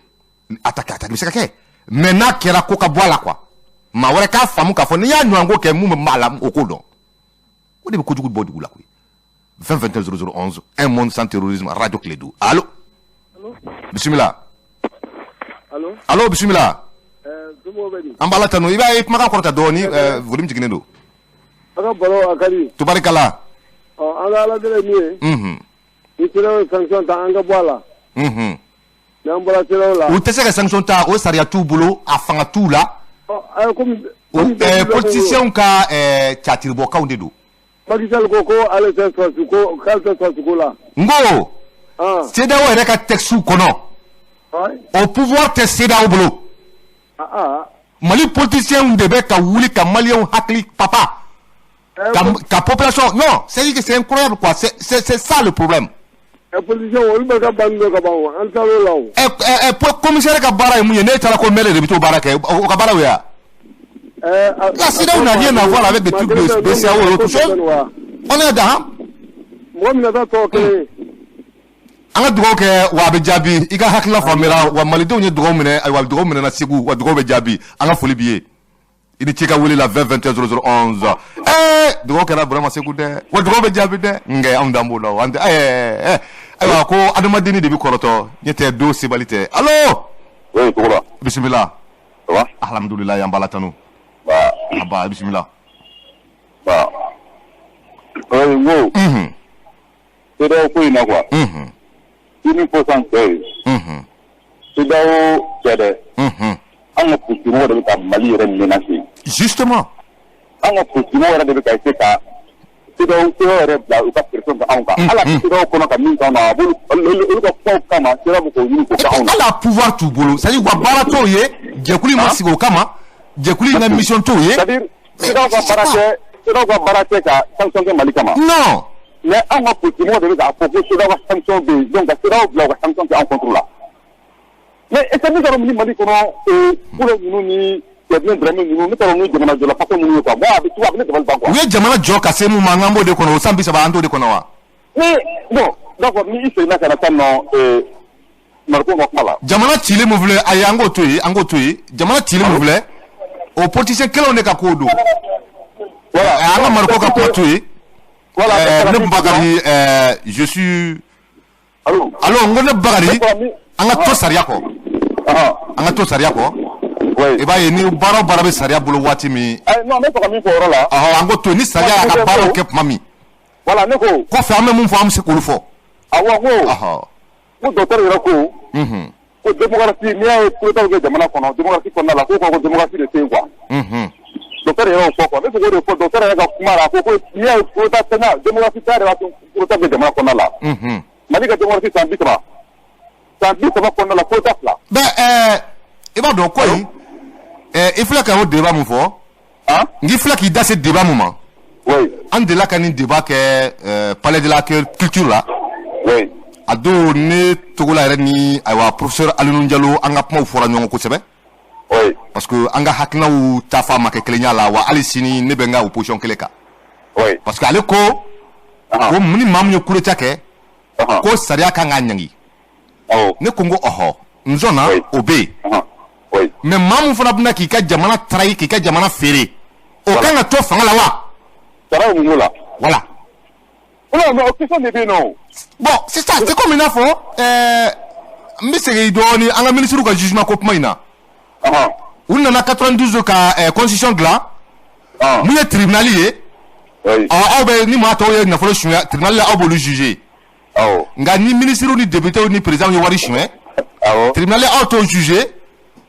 Speaker 1: Attaque bɛ se ka kɛ, mais n'a kɛra, ko ka bɔ a la quoi. Maa wɛrɛ k'a faamu k'a fɔ n'i y'a ɲɔgɔn ko kɛ, mun bɛ maa la, o k'o dɔn. O de bɛ kojugu bɔ dugu la koyi. 20 21 00 11, un monde sans terrorisme, radio Kledu. Allo, bisimila.
Speaker 3: Allo.
Speaker 1: Allo, bisimila.
Speaker 3: Somɔgɔw bɛ di?
Speaker 1: An b'a la tanu. I b'a ye, kumakan kɔrɔta dɔɔni, volume jiginnen don.
Speaker 3: A ka baro a ka di.
Speaker 1: Tubarikala.
Speaker 3: Ɔ, an ka Ala deli ye min ye, ni CEDEAO ye sanction ta, an ka bɔ a la. N'an bɔra CEDEAO la.
Speaker 1: U tɛ se ka sanction ta, o sariya t'u bolo, a fanga t'u la.
Speaker 3: Ɔ, ayi, komi
Speaker 1: O politiciens ka catiribɔkanw de don.
Speaker 3: Macky Sall ko ko ale tɛ sɔrɔsi ko, k'ale tɛ sɔrɔsi ko la.
Speaker 1: N ko CEDEAO yɛrɛ ka texte kɔnɔ, o pouvoir tɛ CEDEAO bolo. Mali politiciens de bɛ ka wuli ka maliyɛnw hakili papa ka population. Non, c'est dire que c'est incroyable quoi. C'est ça le problème.
Speaker 3: Politiciens, olu bɛ ka ban dɔ ka ban o, an taar'o la o.
Speaker 1: Ɛ ɛ ɛ commissaire ka baara ye mun ye? Ne taara ko maire de bɛ t'o baara kɛ, o ka baara o ye wa? La CEDEAO n'a rien à voir avec des trucs de BCEAO et autre chose. On est dans
Speaker 3: Mɔgɔ min na taa tɔ kelen ye.
Speaker 1: An ka dugawu kɛ wa, a bɛ jaabi. I ka hakilina faamuyara wa. Malidenw ye dugawu minɛ, ayiwa, dugawu minɛna Segu wa, dugawu bɛ jaabi. An ka foli b'i ye, i ni ce ka wele la. 20 21 00 11. Dugawu kɛra vraiment Segu dɛ, wa dugawu bɛ jaabi dɛ. Nkɛ anw dan b'o la o, an tɛ. Ayiwa, ko adamadenni de bɛ kɔrɔtɔ ɲɛ tɛ don sebali tɛ. Allo.
Speaker 4: Oui, Togola.
Speaker 1: Bisimila.
Speaker 4: Ça va?
Speaker 1: Alhamdulilayi, an b'Ala tanu.
Speaker 4: Bah,
Speaker 1: aba, bisimila.
Speaker 4: bah. Oui, n ko CEDEAO ko in na quoi. I min fɔ sisan cɛ ye. CEDEAO cɛ dɛ. An ka politique de bɛ ka Mali yɛrɛ menacer.
Speaker 1: Justement.
Speaker 4: An ka politique yɛrɛ de bɛ ka essayer ka CEDEAO yɛrɛ bila u ka pression kɛ anw kan. Hali a bɛ CEDEAO kɔnɔ ka min k'anw na, a b'olu olu ka kumaw kama, CEDEAO bɛ k'o ɲini k'o kɛ anw na.
Speaker 1: Hali a pouvoir t'u bolo, c'est à dire u ka baara t'o ye, jɛkulu in ma sigi o kama, jɛkulu in ka mission t'o ye.
Speaker 4: C'est à dire CEDEAO ka baara tɛ, CEDEAO ka baara tɛ ka sanction kɛ Mali kama.
Speaker 1: Non.
Speaker 4: Mais anw ka politique de bɛ k'a fɔ ko CEDEAO ka sanction bɛ yen, donc ka CEDEAO bila u ka sanction kɛ anw contre la. Mais est ce que ne t'a dɔn ni Mali kɔnɔ Kule ninnu ni Tiébilé Dramé ninnu, ne t'a dɔn ni jamana jɔla façon minnu ye quoi. Moi, a bɛ cogo, a bɛ ne dabali ban quoi.
Speaker 1: U ye jamana jɔ ka se mun ma, an b'o de kɔnɔ o san 30, an t'o de kɔnɔ wa?
Speaker 4: Ni bon, d'accord, ni i seginna ka na sisan nɔ Mariko ka kuma la.
Speaker 1: Jamana cilen mun filɛ, ayi, an k'o to yen, an k'o to yen. Jamana cilen mun filɛ, o politicien kelenw de ka ko don.
Speaker 4: Voilà.
Speaker 1: An ka Mariko ka kuma to yen.
Speaker 4: Voilà.
Speaker 1: Ne Bakari, je suis
Speaker 4: Allo.
Speaker 1: Allo, n ko ne Bakari, an ka to sariya kɔ, an ka to sariya kɔ.
Speaker 4: Oui.
Speaker 1: I b'a ye, ni baara o baara bɛ sariya bolo waati min.
Speaker 4: Non, n bɛ fɛ ka min fɔ o yɔrɔ la.
Speaker 1: Ɔhɔ, an ko to ni sariya y'a ka baaraw kɛ tuma min.
Speaker 4: Voilà, ne ko.
Speaker 1: Kɔfɛ, an bɛ mun fɔ, an bɛ se k'olu fɔ.
Speaker 4: Awɔ, n ko. N ko docteur yɛrɛ ko. Ko démocratie, n'i y'a ye coup d'état bɛ kɛ jamana kɔnɔ, démocratie kɔnɔna la, ko ko démocratie de tɛ yen quoi. Docteur yɛrɛ y'o fɔ quoi. N bɛ fɛ k'o de fɔ docteur yɛrɛ ka kuma la, ko n'i y'a ye coup d'état tɛ na, démocratie tɛ de b'a to coup d'état bɛ kɛ jamana kɔnɔna la. Mali ka démocratie san 30, san 30 kɔnɔna la, coup d'état fila.
Speaker 1: Bɛn i b'a dɔn ko in i filɛ ka o débat mun fɔ. N k'i filɛ k'i da se débat mun ma.
Speaker 4: Oui.
Speaker 1: An delila ka nin débat kɛ palais de la culture la.
Speaker 4: Oui.
Speaker 1: A don, ne Togola yɛrɛ ni, ayiwa, professeur Alioune Diallo, an ka kumaw fɔra ɲɔgɔn kosɛbɛ.
Speaker 4: Oui.
Speaker 1: Parce que an ka hakilinaw ta fa ma kɛ kelenya la wa, hali sini ne bɛ n ka opposition kelen kan.
Speaker 4: Oui.
Speaker 1: Parce que ale ko ko ni maa min ye coup d'état kɛ, ko sariya kan k'a ɲangi. Ne ko n ko ɔhɔ, n sɔnna, o bɛ yen.
Speaker 4: Oui.
Speaker 1: Mais maa min fana bɛna k'i ka jamana trahir, k'i ka jamana feere, o kan ka to fanga la wa?
Speaker 4: Sariya mun b'o la?
Speaker 1: Voilà.
Speaker 4: Non, mais o question de bɛ yen nɔ.
Speaker 1: Bon, c'est ça, c'est comme i n'a fɔ n bɛ segin dɔɔni an ka ministre ka jugement ko kuma in na. U nana 92 ka constitution dilan. Mun ye tribunal ye?
Speaker 4: Oui.
Speaker 1: Ɔ, aw bɛ ni maa tɔw ye nafolo suɲɛ tribunal la, aw b'olu juger.
Speaker 4: Awɔ.
Speaker 1: Nka ni ministre ni député ni président ye wari suɲɛ,
Speaker 4: Awɔ.
Speaker 1: Tribunal aw t'o juger.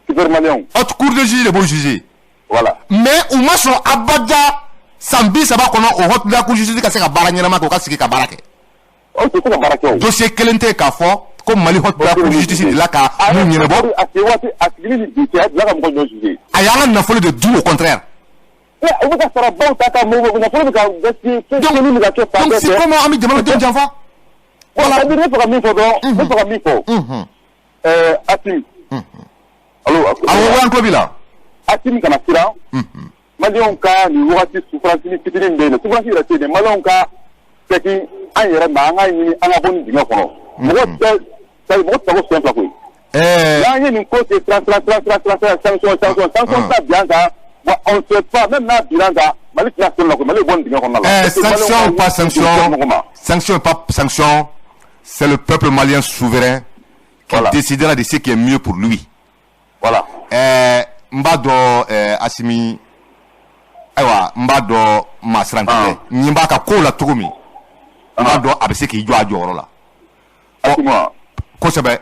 Speaker 4: Super maliyɛnw.
Speaker 1: Haute cour de justice de b'o juger.
Speaker 4: Voilà.
Speaker 1: Mais u ma sɔn abada san 30 kɔnɔ, o haute la cour de justice ka se ka baara ɲɛnama kɛ, o ka sigi ka baara kɛ.
Speaker 4: O tɛ se ka baara kɛ o.
Speaker 1: Dossier kelen tɛ yen k'a fɔ ko Mali haute la cour de justice de la ka mun ɲɛnabɔ.
Speaker 4: A se waati a sigili ni bi cɛ, a bila ka mɔgɔ jɔn juger?
Speaker 1: A y'an ka nafolo de dun, au contraire.
Speaker 4: Mais u bɛ ka sara baw ta ka mɔgɔ nafolo bɛ ka gaspiller, fɛn bɛ ka kɛ fan
Speaker 1: Donc
Speaker 4: bɛɛ
Speaker 1: c'est
Speaker 4: fɛ.
Speaker 1: comment an bɛ jamanadenw janfa?
Speaker 4: Voilà, c'est-à-dire ne fɛ ka min fɔ dɔrɔn, ne fɛ ka min fɔ. Assimi. Allo?
Speaker 1: Awɔ, an tulo b'i la.
Speaker 4: Assimi kana siran. Maliyɛnw ka nin wagati souffrance ni fitinin min bɛ yen nɔ, souffrance yɛrɛ tɛ yen dɛ, maliyɛnw ka segin an yɛrɛ ma, an k'a ɲini an ka bɔ nin dingɛ kɔnɔ. Mɔgɔ tɛ, c'est-à-dire mɔgɔ tɛ se ko siɲɛ fila koyi. N'an ye nin ko kɛ siran siran siran siran siran siran, sanction sanction sanction ta bi an kan, bon, on ne sait pas même n'a binna an kan, Mali tɛna se la koyi, Mali bɛ bɔ nin dingɛ kɔnɔna la. Parce que
Speaker 1: sanction
Speaker 4: maliyɛnw
Speaker 1: ou pas
Speaker 4: ka
Speaker 1: sanction,
Speaker 4: mɔgɔ ma.
Speaker 1: Sanction ou pas sanction, c'est le peuple malien souverain qui décidera de ce qui est mieux pour lui.
Speaker 4: Voilà.
Speaker 1: N b'a dɔn Assimi, ayiwa, n b'a dɔn maa siran tɛ dɛ. N b'a ka kow la cogo min, n b'a dɔn a bɛ se k'i jɔ a jɔyɔrɔ la.
Speaker 4: Assimi wa?
Speaker 1: Kosɛbɛ.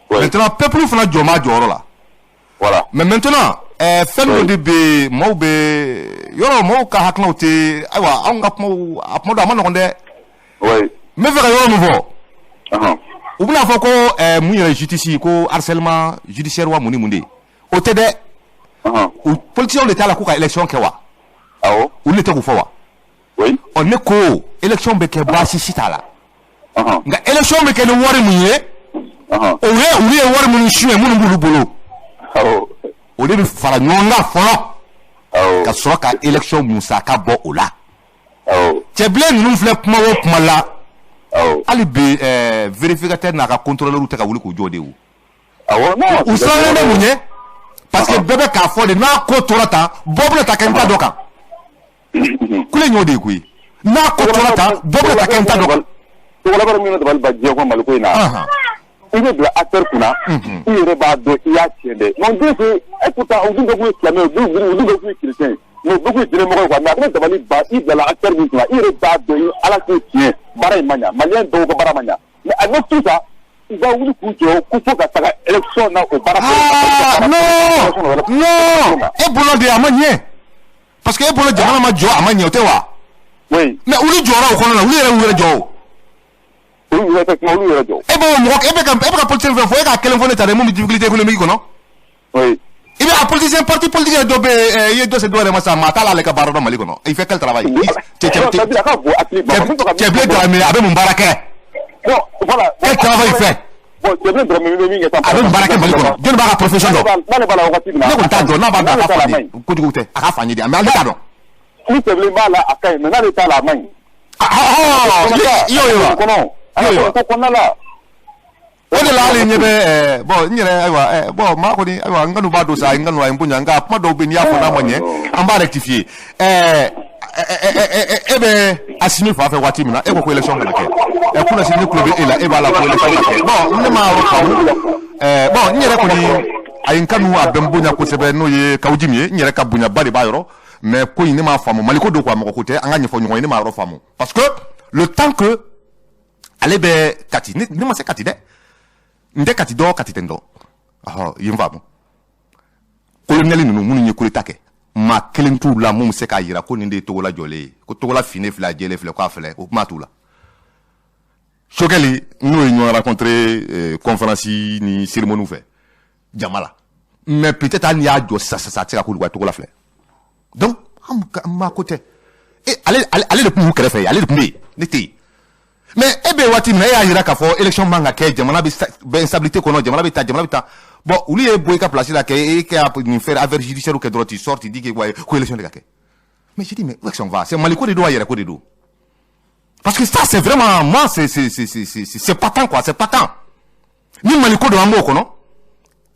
Speaker 1: Maintenant, peuple fana jɔ b'a jɔyɔrɔ la.
Speaker 4: Voilà.
Speaker 1: Mais maintenant, fɛn dɔ de bɛ yen, maaw bɛ yɔrɔ, maaw ka hakilinaw tɛ, ayiwa, anw ka kumaw a kuma dɔ a ma nɔgɔn dɛ. N bɛ fɛ ka yɔrɔ min fɔ, u bɛna fɔ ko mun yɛrɛ justice ko harcèlement judiciaire wa mun ni mun de ye, o tɛ dɛ. U politiciens de t'a la k'u ka élection kɛ wa?
Speaker 4: Awɔ.
Speaker 1: Olu de tɛ k'o fɔ wa?
Speaker 4: Oui.
Speaker 1: Ɔ, ne ko élection bɛ kɛ, baasi si t'a la, nka élection bɛ kɛ ni wari mun ye, o ye olu ye wari minnu suɲɛ, minnu b'olu bolo, o de bɛ fara ɲɔgɔn kan fɔlɔ ka sɔrɔ ka élection musaka bɔ o la. Cɛbilen ninnu filɛ kuma o kuma la, hali bi vérificateur n'a ka contrôleur tɛ ka wuli k'u jɔ de o.
Speaker 4: Awɔ, non.
Speaker 1: U sirannen bɛ mun ye? Parce que bɛɛ bɛ k'a fɔ de, n'a ko tora tan, bɔ bɛna ta kɛ n ta dɔ kan. Kule y'o de ye koyi, n'a ko tora tan, bɔ bɛna ta kɛ n ta dɔ kan.
Speaker 4: Tɔgɔlabara min bɛ dabali ban diɲɛ kɔnɔ Mali ko in na. I bɛ bila acteur kunna, i yɛrɛ b'a dɔn i y'a tiɲɛ dɛ. Mais on dirait que et pourtant u dun bɛɛ kun ye silamɛ ye, u dun bɛɛ kun ye chrétien ye. Mais u bɛɛ kun ye diinɛmɔgɔ ye quoi. Mais a bɛ dabali ban, i bilala acteur min kunna, i yɛrɛ b'a dɔn i Ala k'o tiɲɛ, baara in ma ɲa, maliyɛn dɔw ka baara ma ɲa. Mais avec tout ça, u ka wuli k'u jɔ ko fo ka taga élection na o baara.
Speaker 1: Ah non non, e bolo de a ma ɲɛ, parce que e bolo jamana ma jɔ, a ma ɲɛ, o tɛ wa?
Speaker 4: Oui.
Speaker 1: Mais olu jɔra o kɔnɔ la, olu yɛrɛ y'u yɛrɛ jɔ o.
Speaker 4: Olu yɛrɛ tɛ kuma, olu yɛrɛ jɔ.
Speaker 1: E b'o mɔgɔ, e bɛ ka politicien fɛn fɔ, e k'a kelen fɔ ne ta dɛ, mun bɛ difficulté économique kɔnɔ.
Speaker 4: Oui.
Speaker 1: I bɛ a politicien, parti politique yɛrɛ dɔ bɛ yen, i ye dɔ se dɔ yɛrɛ ma sisan, maa t'a la, ale ka baara dɔn Mali kɔnɔ. Il fait quel travail? Cɛ cɛ cɛ Cɛbilen Dramé, a bɛ mun baara kɛ?
Speaker 4: Bon, voilà.
Speaker 1: Quel travail il fait?
Speaker 4: Bon, Cɛbilen Dramé bɛ min kɛ sisan.
Speaker 1: A bɛ mun baara kɛ Mali kɔnɔ? Jɔnni b'a ka profession dɔn?
Speaker 4: N'ale b'a la wagati min na.
Speaker 1: Ne kɔni t'a dɔn, n'a b'a dɔn, a k'a fɔ an ye, kojugu tɛ, a k'a fɔ an ye de, mais ale t'a dɔn.
Speaker 4: Ni Cɛbilen b'a la, a ka ɲi, mais n'ale t'a la, a man ɲi.
Speaker 1: Ah, i y'o ye wa?
Speaker 4: Kɔnɔ.
Speaker 1: I y'o ye wa?
Speaker 4: Ko kɔnɔna la.
Speaker 1: O de la hali ɲɛ bɛ bon, n yɛrɛ, ayiwa, bon, maa kɔni, ayiwa, n kanu b'a don sa, n kanu a ye n bonya, nka kuma dɔw bɛ yen, n'i y'a fɔ n'a ma ɲɛ, an b'a rectifier. E bɛ Assimi fan fɛ waati min na, e ko ko élection kana kɛ, kunna sini ne tulo bɛ e la, e b'a la ko élection ka kɛ. Bon, ne ma yɔrɔ faamu. Bon, n yɛrɛ kɔni a ye n kanu, a bɛ n bonya kosɛbɛ, n'o ye Kaou Djim ye, n yɛrɛ ka bonyaba de b'a yɔrɔ, mais ko in ne m'a faamu. Mali ko don quoi, mɔgɔ ko tɛ, an ka ɲɛfɔ ɲɔgɔn ye, ne m'a yɔrɔ faamu, parce que le temps que ale bɛ Kati, ne ma se Kati dɛ, n tɛ Kati dɔn, Kati tɛ n dɔn. Ɔhɔ, i ye n faamu. Colonel ninnu minnu ye coup d'état kɛ, maa kelen t'u la mun bɛ se k'a yira ko nin de ye Togola jɔlen ye, ko Togola finnen filɛ, a jɛlen filɛ, k'a filɛ, o kuma t'u la. Choguel n'o ye ɲɔgɔn rencontré conférence ni cérémonie fɛ jama la, mais peut-être hali n'i y'a jɔ sisan sisan, a tɛ se ka k'olu ka Togola filɛ. Donc an ma ko tɛ e ale de tun b'u kɛrɛfɛ, ale de tun bɛ yen, ne tɛ yen. Mais e bɛ waati min na, e y'a yira k'a fɔ élection man ka kɛ, jamana bɛ instabilité kɔnɔ, jamana bɛ taa, jamana bɛ taa. Bon, olu ye bɔ i ka place la kɛ e ka nin fɛn affaire judiciaire kɛ dɔrɔn, tu sors, tu dis que ouais, ko élection de ka kɛ. Mais je dis, mais où est-ce qu'on va? C'est Mali ko de don, a yɛrɛ ko de don? Parce que ça, c'est vraiment, moi, c'est patent quoi, c'est patent. Ni Mali ko don, an b'o kɔnɔ.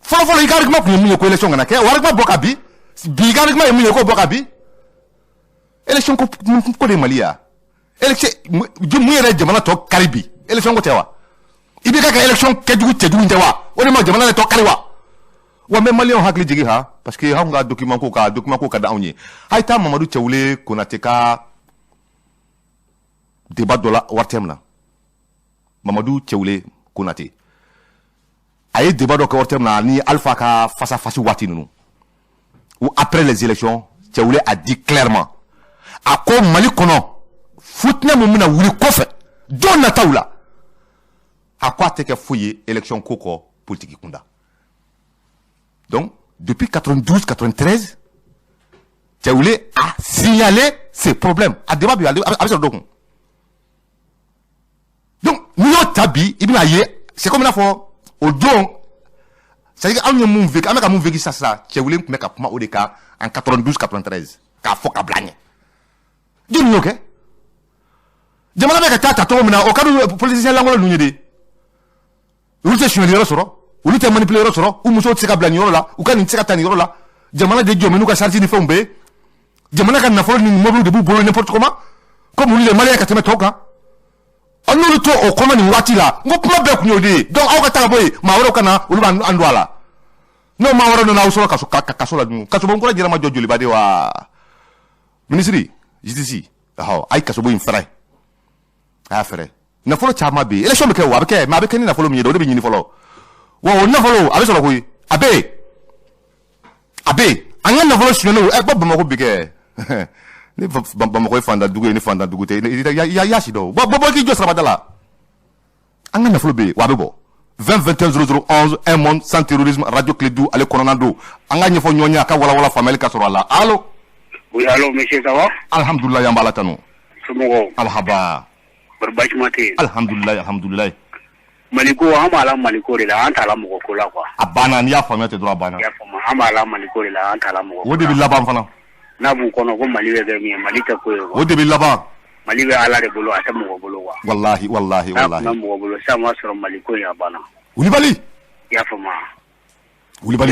Speaker 1: Fɔlɔ fɔlɔ, i ka argument tun ye mun ye? Ko élection kana kɛ. O argument bɔ ka bi bi, i ka argument ye mun ye? K'o bɔ ka bi. Élection ko de ye Mali ya élection mun yɛrɛ jamana tɔ kari bi? Élection ko tɛ wa? I bɛ ka élection kɛjugu cɛjugu tɛ wa? O de ma jamana yɛrɛ tɔ kari wa? Wa n bɛ maliyɛnw hakili jigin ha, parce que anw ka document ko ka di anw ye. A ye taa Mamadu Cɛwule Konate ka débat dɔ la ORTM na. Mamadu Cɛwule Konate, A ye débat dɔ kɛ waati min na ni Alpha ka face à face waati ninnu ou après les élections, Cɛ Wule a dit clairement, a ko Mali kɔnɔ, futinɛ mun bɛna wuli kɔfɛ don nataw la, a ko a tɛ kɛ foyi ye élection ko kɔ politique kunda. Donc depuis 92 93, Cɛ Wule a signalé ces problèmes. A débat bɛ a bɛ sɔrɔ dɔ kun. Donc n'i y'o ta bi, i bɛna ye, c'est comme i n'a fɔ o don, c'est à dire anw ye mun vécu, an bɛ ka mun vécu sisan sisan, Cɛ Wule tun bɛ ka kuma o de kan en 92 93, k'a fɔ ka bila ɲɛ. Jɔnni y'o kɛ? Jamana bɛ ka taa ta cogo min na, o ka di politicien lankolon ninnu ye de. Olu tɛ sonyali yɔrɔ sɔrɔ, olu tɛ manipuler yɔrɔ sɔrɔ, u musow tɛ se ka bila nin yɔrɔ la, u ka nin tɛ se ka ta nin yɔrɔ la. Jamana de jɔ n'u ka charge ni fɛnw bɛɛ ye, jamana ka nafolo ni mobili de b'u bolo n'importe comment, comme olu de malien ka tɛmɛ tɔw kan. An n'olu to o kɔnɔ nin waati la, n ko kuma bɛɛ kun y'o de ye. Donc aw ka taa ka bɔ yen, maa wɛrɛw ka na, olu b'an don a la. N'o maa wɛrɛw nana aw sɔrɔ kaso kaso la dun, kasobon kura jɛra ma jɔ joliba de wa. Ministre justice, ɔhɔ, a ye kasobon in fɛrɛ, a y'a fɛrɛ. Nafolo caman bɛ yen, élection bɛ kɛ o, a bɛ kɛ, mais a bɛ kɛ ni nafolo min ye dɛ, o de bɛ ɲini fɔlɔ. Wa o nafolo a bɛ sɔrɔ koyi, a bɛ yen, a bɛ yen. An ka nafolo sonyɛnenw ɛ bɔ Bamakɔ bi kɛ ni Bamakɔ ye fantan dugu ye, ni fantan dugu tɛ, i y'a si dɔn. Bɔ bɔ bɔ, k'i jɔ sirabada la. An ka nafolo bɛ yen wa, a bɛ bɔ. 20 21 00 11, un monde sans terrorisme, radio Kledu ale kɔnɔna don. An ka ɲɛfɔ ɲɔgɔn ye, a ka walawala, faamuyali ka sɔrɔ a la. Allo?
Speaker 5: Oui, allo, monsieur, ça va?
Speaker 1: Alhamdulilayi, an b'Ala tanu.
Speaker 5: Somɔgɔw?
Speaker 1: Alhaba.
Speaker 5: Bari baasi ma tɛ yen?
Speaker 1: Alhamdulilayi, alhamdulilayi.
Speaker 5: Maliko, an b'a la Maliko de la, an t'a la mɔgɔ ko la quoi.
Speaker 1: A banna, n'i y'a faamuya ten dɔrɔn, a banna.
Speaker 5: I y'a faamu, an b'a la Maliko de la, an t'a la mɔgɔ ko la.
Speaker 1: O de bɛ laban fana.
Speaker 5: N'a b'u kɔnɔ ko Mali bɛ kɛ min ye, Mali tɛ ko ye quoi.
Speaker 1: O de bɛ laban.
Speaker 5: Mali bɛ Ala de bolo, a tɛ mɔgɔ bolo quoi.
Speaker 1: Wallahi, wallahi, wallahi.
Speaker 5: N'a tun bɛ mɔgɔ bolo sisan, b'a sɔrɔ Maliko in a banna.
Speaker 1: Wulibali.
Speaker 5: I y'a faamu.
Speaker 1: Wulibali.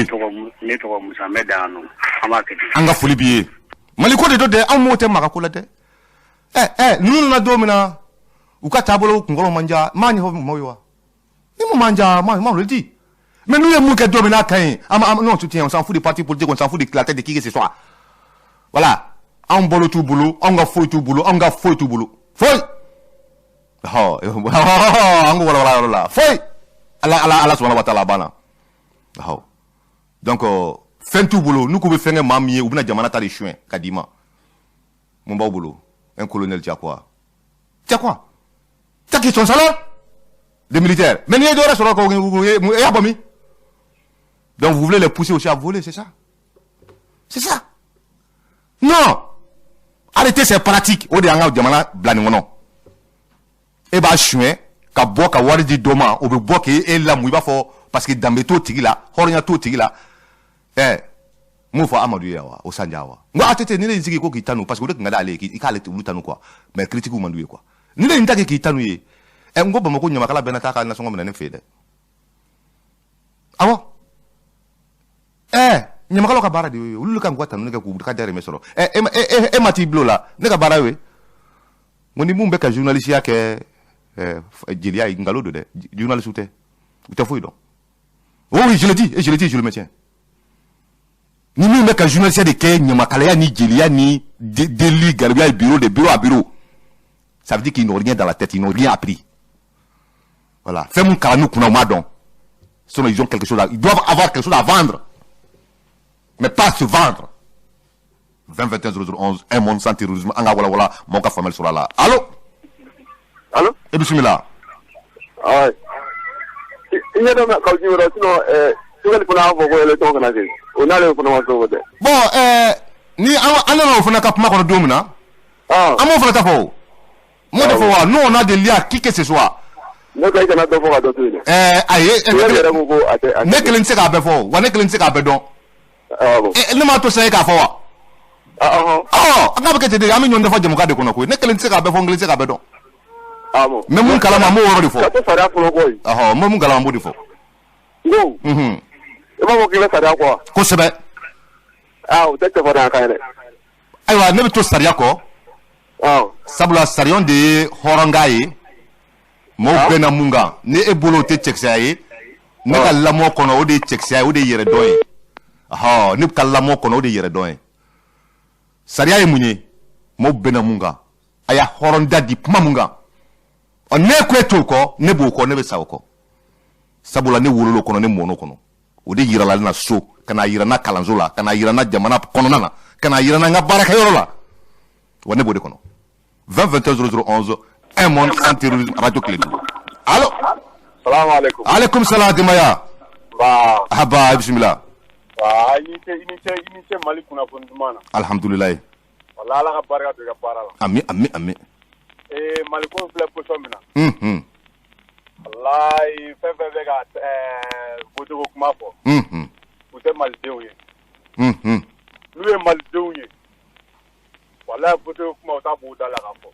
Speaker 5: Ne tɔgɔ Musa, n bɛ dan yan nɔ, an b'a kɛ ten.
Speaker 1: An ka foli b'i ye. Maliko de don dɛ, anw m'o tɛ maga ko la dɛ. Ɛ ɛ ninnu nana don min na, u ka taabolo kunkɔrɔ man diya, n m'a ɲɛfɔ maaw ye wa? Ni mun man diya, moi je le dis. Mais n'u ye mun kɛ don min n'a ka ɲi, an non, on soutient, on s'en fout des partis politiques, on s'en fout de la tête de qui que ce soit. Voilà. Anw balo t'u bolo, anw ka foyi t'u bolo, anw ka foyi t'u bolo. Foyi. Ɔ an ko walawala yɔrɔ la. Foyi. Ala ala Ala subahana wa taala, a banna. Ɔ donc fɛn t'u bolo, n'u k'u bɛ fɛn kɛ maa min ye, u bɛna jamana ta de suɲɛ ka d'i ma. Mun b'aw bolo? Un colonel, tu as quoi? Tu as quoi? Tu as qui son salaire des militaires. Mais n'i ye dɔ wɛrɛ sɔrɔ ko e y'a bɔ min? Donc vous voulez les pousser aussi à voler, c'est ça? C'est ça? Non! Arrêtez ces pratiques. O de y'an ka jamana bila nin kɔnɔ. E b'a suɲɛ ka bɔ ka wari di dɔ ma, o bɛ bɔ k'e lamu, i b'a fɔ parce que danbe t'o tigi la, hɔrɔnya t'o tigi la. Ɛ n m'o fɔ Amadu ye wa, o Sanja wa. N ko ATT, ni ne y'i sigi ko k'i tanu, parce que o de tun ka d'ale ye i k'ale olu tanu quoi. Mais critique man d'u ye quoi. Ni ne ye n ta kɛ k'i tanu ye, ɛ n ko Bamakɔ ɲamakala bɛɛ na taa ka nasɔngɔ minɛ ne fɛ yen dɛ. Awɔ. Ɛ ɲamakalaw ka baara de y'o ye, olu kan k'u ka tanuni kɛ k'u ka dahirimɛ sɔrɔ. Ɛ e ma t'i bilo la, ne ka baara y'o ye. N ko ni mun bɛ ka journalisiya kɛ jeliya ye, nkalon don dɛ, journaliste tɛ, u tɛ foyi dɔn. Oui, je le dis, et je le dis, je le maintiens. Ni min bɛ ka journaliste de kɛ ɲamakalaya ni jeliya ni deli garibuya ye, bureau de bureau à bureau, ça veut dire qu'ils n'ont rien dans la tête, ils n'ont rien appris. Voilà, fɛn mun kalan n'u kunna, u m'a dɔn. Sinon ils ont quelque chose à, ils doivent avoir quelque chose à vendre, mais pas se vendre. 20 21 00 11, un monde sans terrorisme, an ka wala wala, mɔgɔw ka faamuyali sɔrɔ a la. Allo?
Speaker 3: Allo?
Speaker 1: E bisimila.
Speaker 3: Ah, i ɲɛ dɔ kaw ji wɛrɛ, sinon Choguel fana y'a fɔ ko élection kana kɛ, o n'ale fana ma se o dɛ.
Speaker 1: Bon, ni an nana o fana ka kuma kɔnɔ don min na, an b'o fana ta fɔ o. N m'o de fɔ wa, nous on a des liens à qui que ce soit.
Speaker 3: Ne ko i kana dɔ fɔ ka dɔ to yen dɛ.
Speaker 1: Ayi.
Speaker 3: Choguel yɛrɛ ko ko a tɛ.
Speaker 1: Ne kelen tɛ se k'a bɛɛ fɔ wa, ne kelen tɛ se k'a bɛɛ dɔn.
Speaker 3: Ah bon.
Speaker 1: Ne m'a to sisan e k'a fɔ wa?
Speaker 3: Ah ɔhɔn.
Speaker 1: Ɔ an k'a bɛ kɛ ten de, an bɛ ɲɔgɔn dafa jamukan de kɔnɔ koyi. Ne kelen tɛ se k'a bɛɛ fɔ, n kelen tɛ se k'a bɛɛ dɔn.
Speaker 3: Ah bon.
Speaker 1: N bɛ mun kalama, n b'o yɔrɔ de fɔ.
Speaker 3: Ka to sariya fɔlɔ kɔ yen.
Speaker 1: Ɔhɔ, n bɛ mun kalama, n b'o de fɔ.
Speaker 3: N ko. I b'a fɔ k'i bɛ sariya kɔ wa?
Speaker 1: Kosɛbɛ.
Speaker 3: Ah, o tɛ cɛfarinya kan ye dɛ.
Speaker 1: Ayiwa, ne bɛ to sariya kɔ. Sabula sariya de ye hɔrɔnkan ye. Maaw bɛnna mun kan, ni e bolo o tɛ cɛkisɛya ye, ne ka lamɔ kɔnɔ o de ye cɛkisɛya ye, o de ye yɛrɛdɔn ye. Ɔhɔ, ne ka lamɔ kɔnɔ o de ye yɛrɛdɔn ye. Sariya ye mun ye? Maaw bɛnna mun kan? A y'a hɔrɔnda di kuma mun kan? Ɔ ne ko e t'o kɔ, ne b'o kɔ, ne bɛ sa o kɔ. Sabula ne wolol'o kɔnɔ, ne mɔn'o kɔnɔ. O de yirala ne na so, ka n'a yira n na kalanso la, ka n'a yira n na jamana kɔnɔna na, ka n'a yira n na n ka baarakɛyɔrɔ la. Wa ne b'o de kɔnɔ. 20 21 00 11, un monde sans terrorisme, radio Kledu. Allo.
Speaker 4: Salamu alaikum.
Speaker 1: Alaikum salam, denbaya.
Speaker 4: Ba.
Speaker 1: Aba, bisimila.
Speaker 4: Ba, i ni ce, i ni ce, i ni ce Mali kunnafoni duman na.
Speaker 1: Alhamdulilayi.
Speaker 4: Wala Ala ka barika don i ka baara la.
Speaker 1: Ami, ami, ami.
Speaker 4: Ee, Mali ko filɛ position min na. Walayi, fɛn fɛn bɛ ka vote ko kuma fɔ. U tɛ malidenw ye. N'u ye malidenw ye, walayi, vote ko kuma, u t'a bɔ u da la k'a fɔ.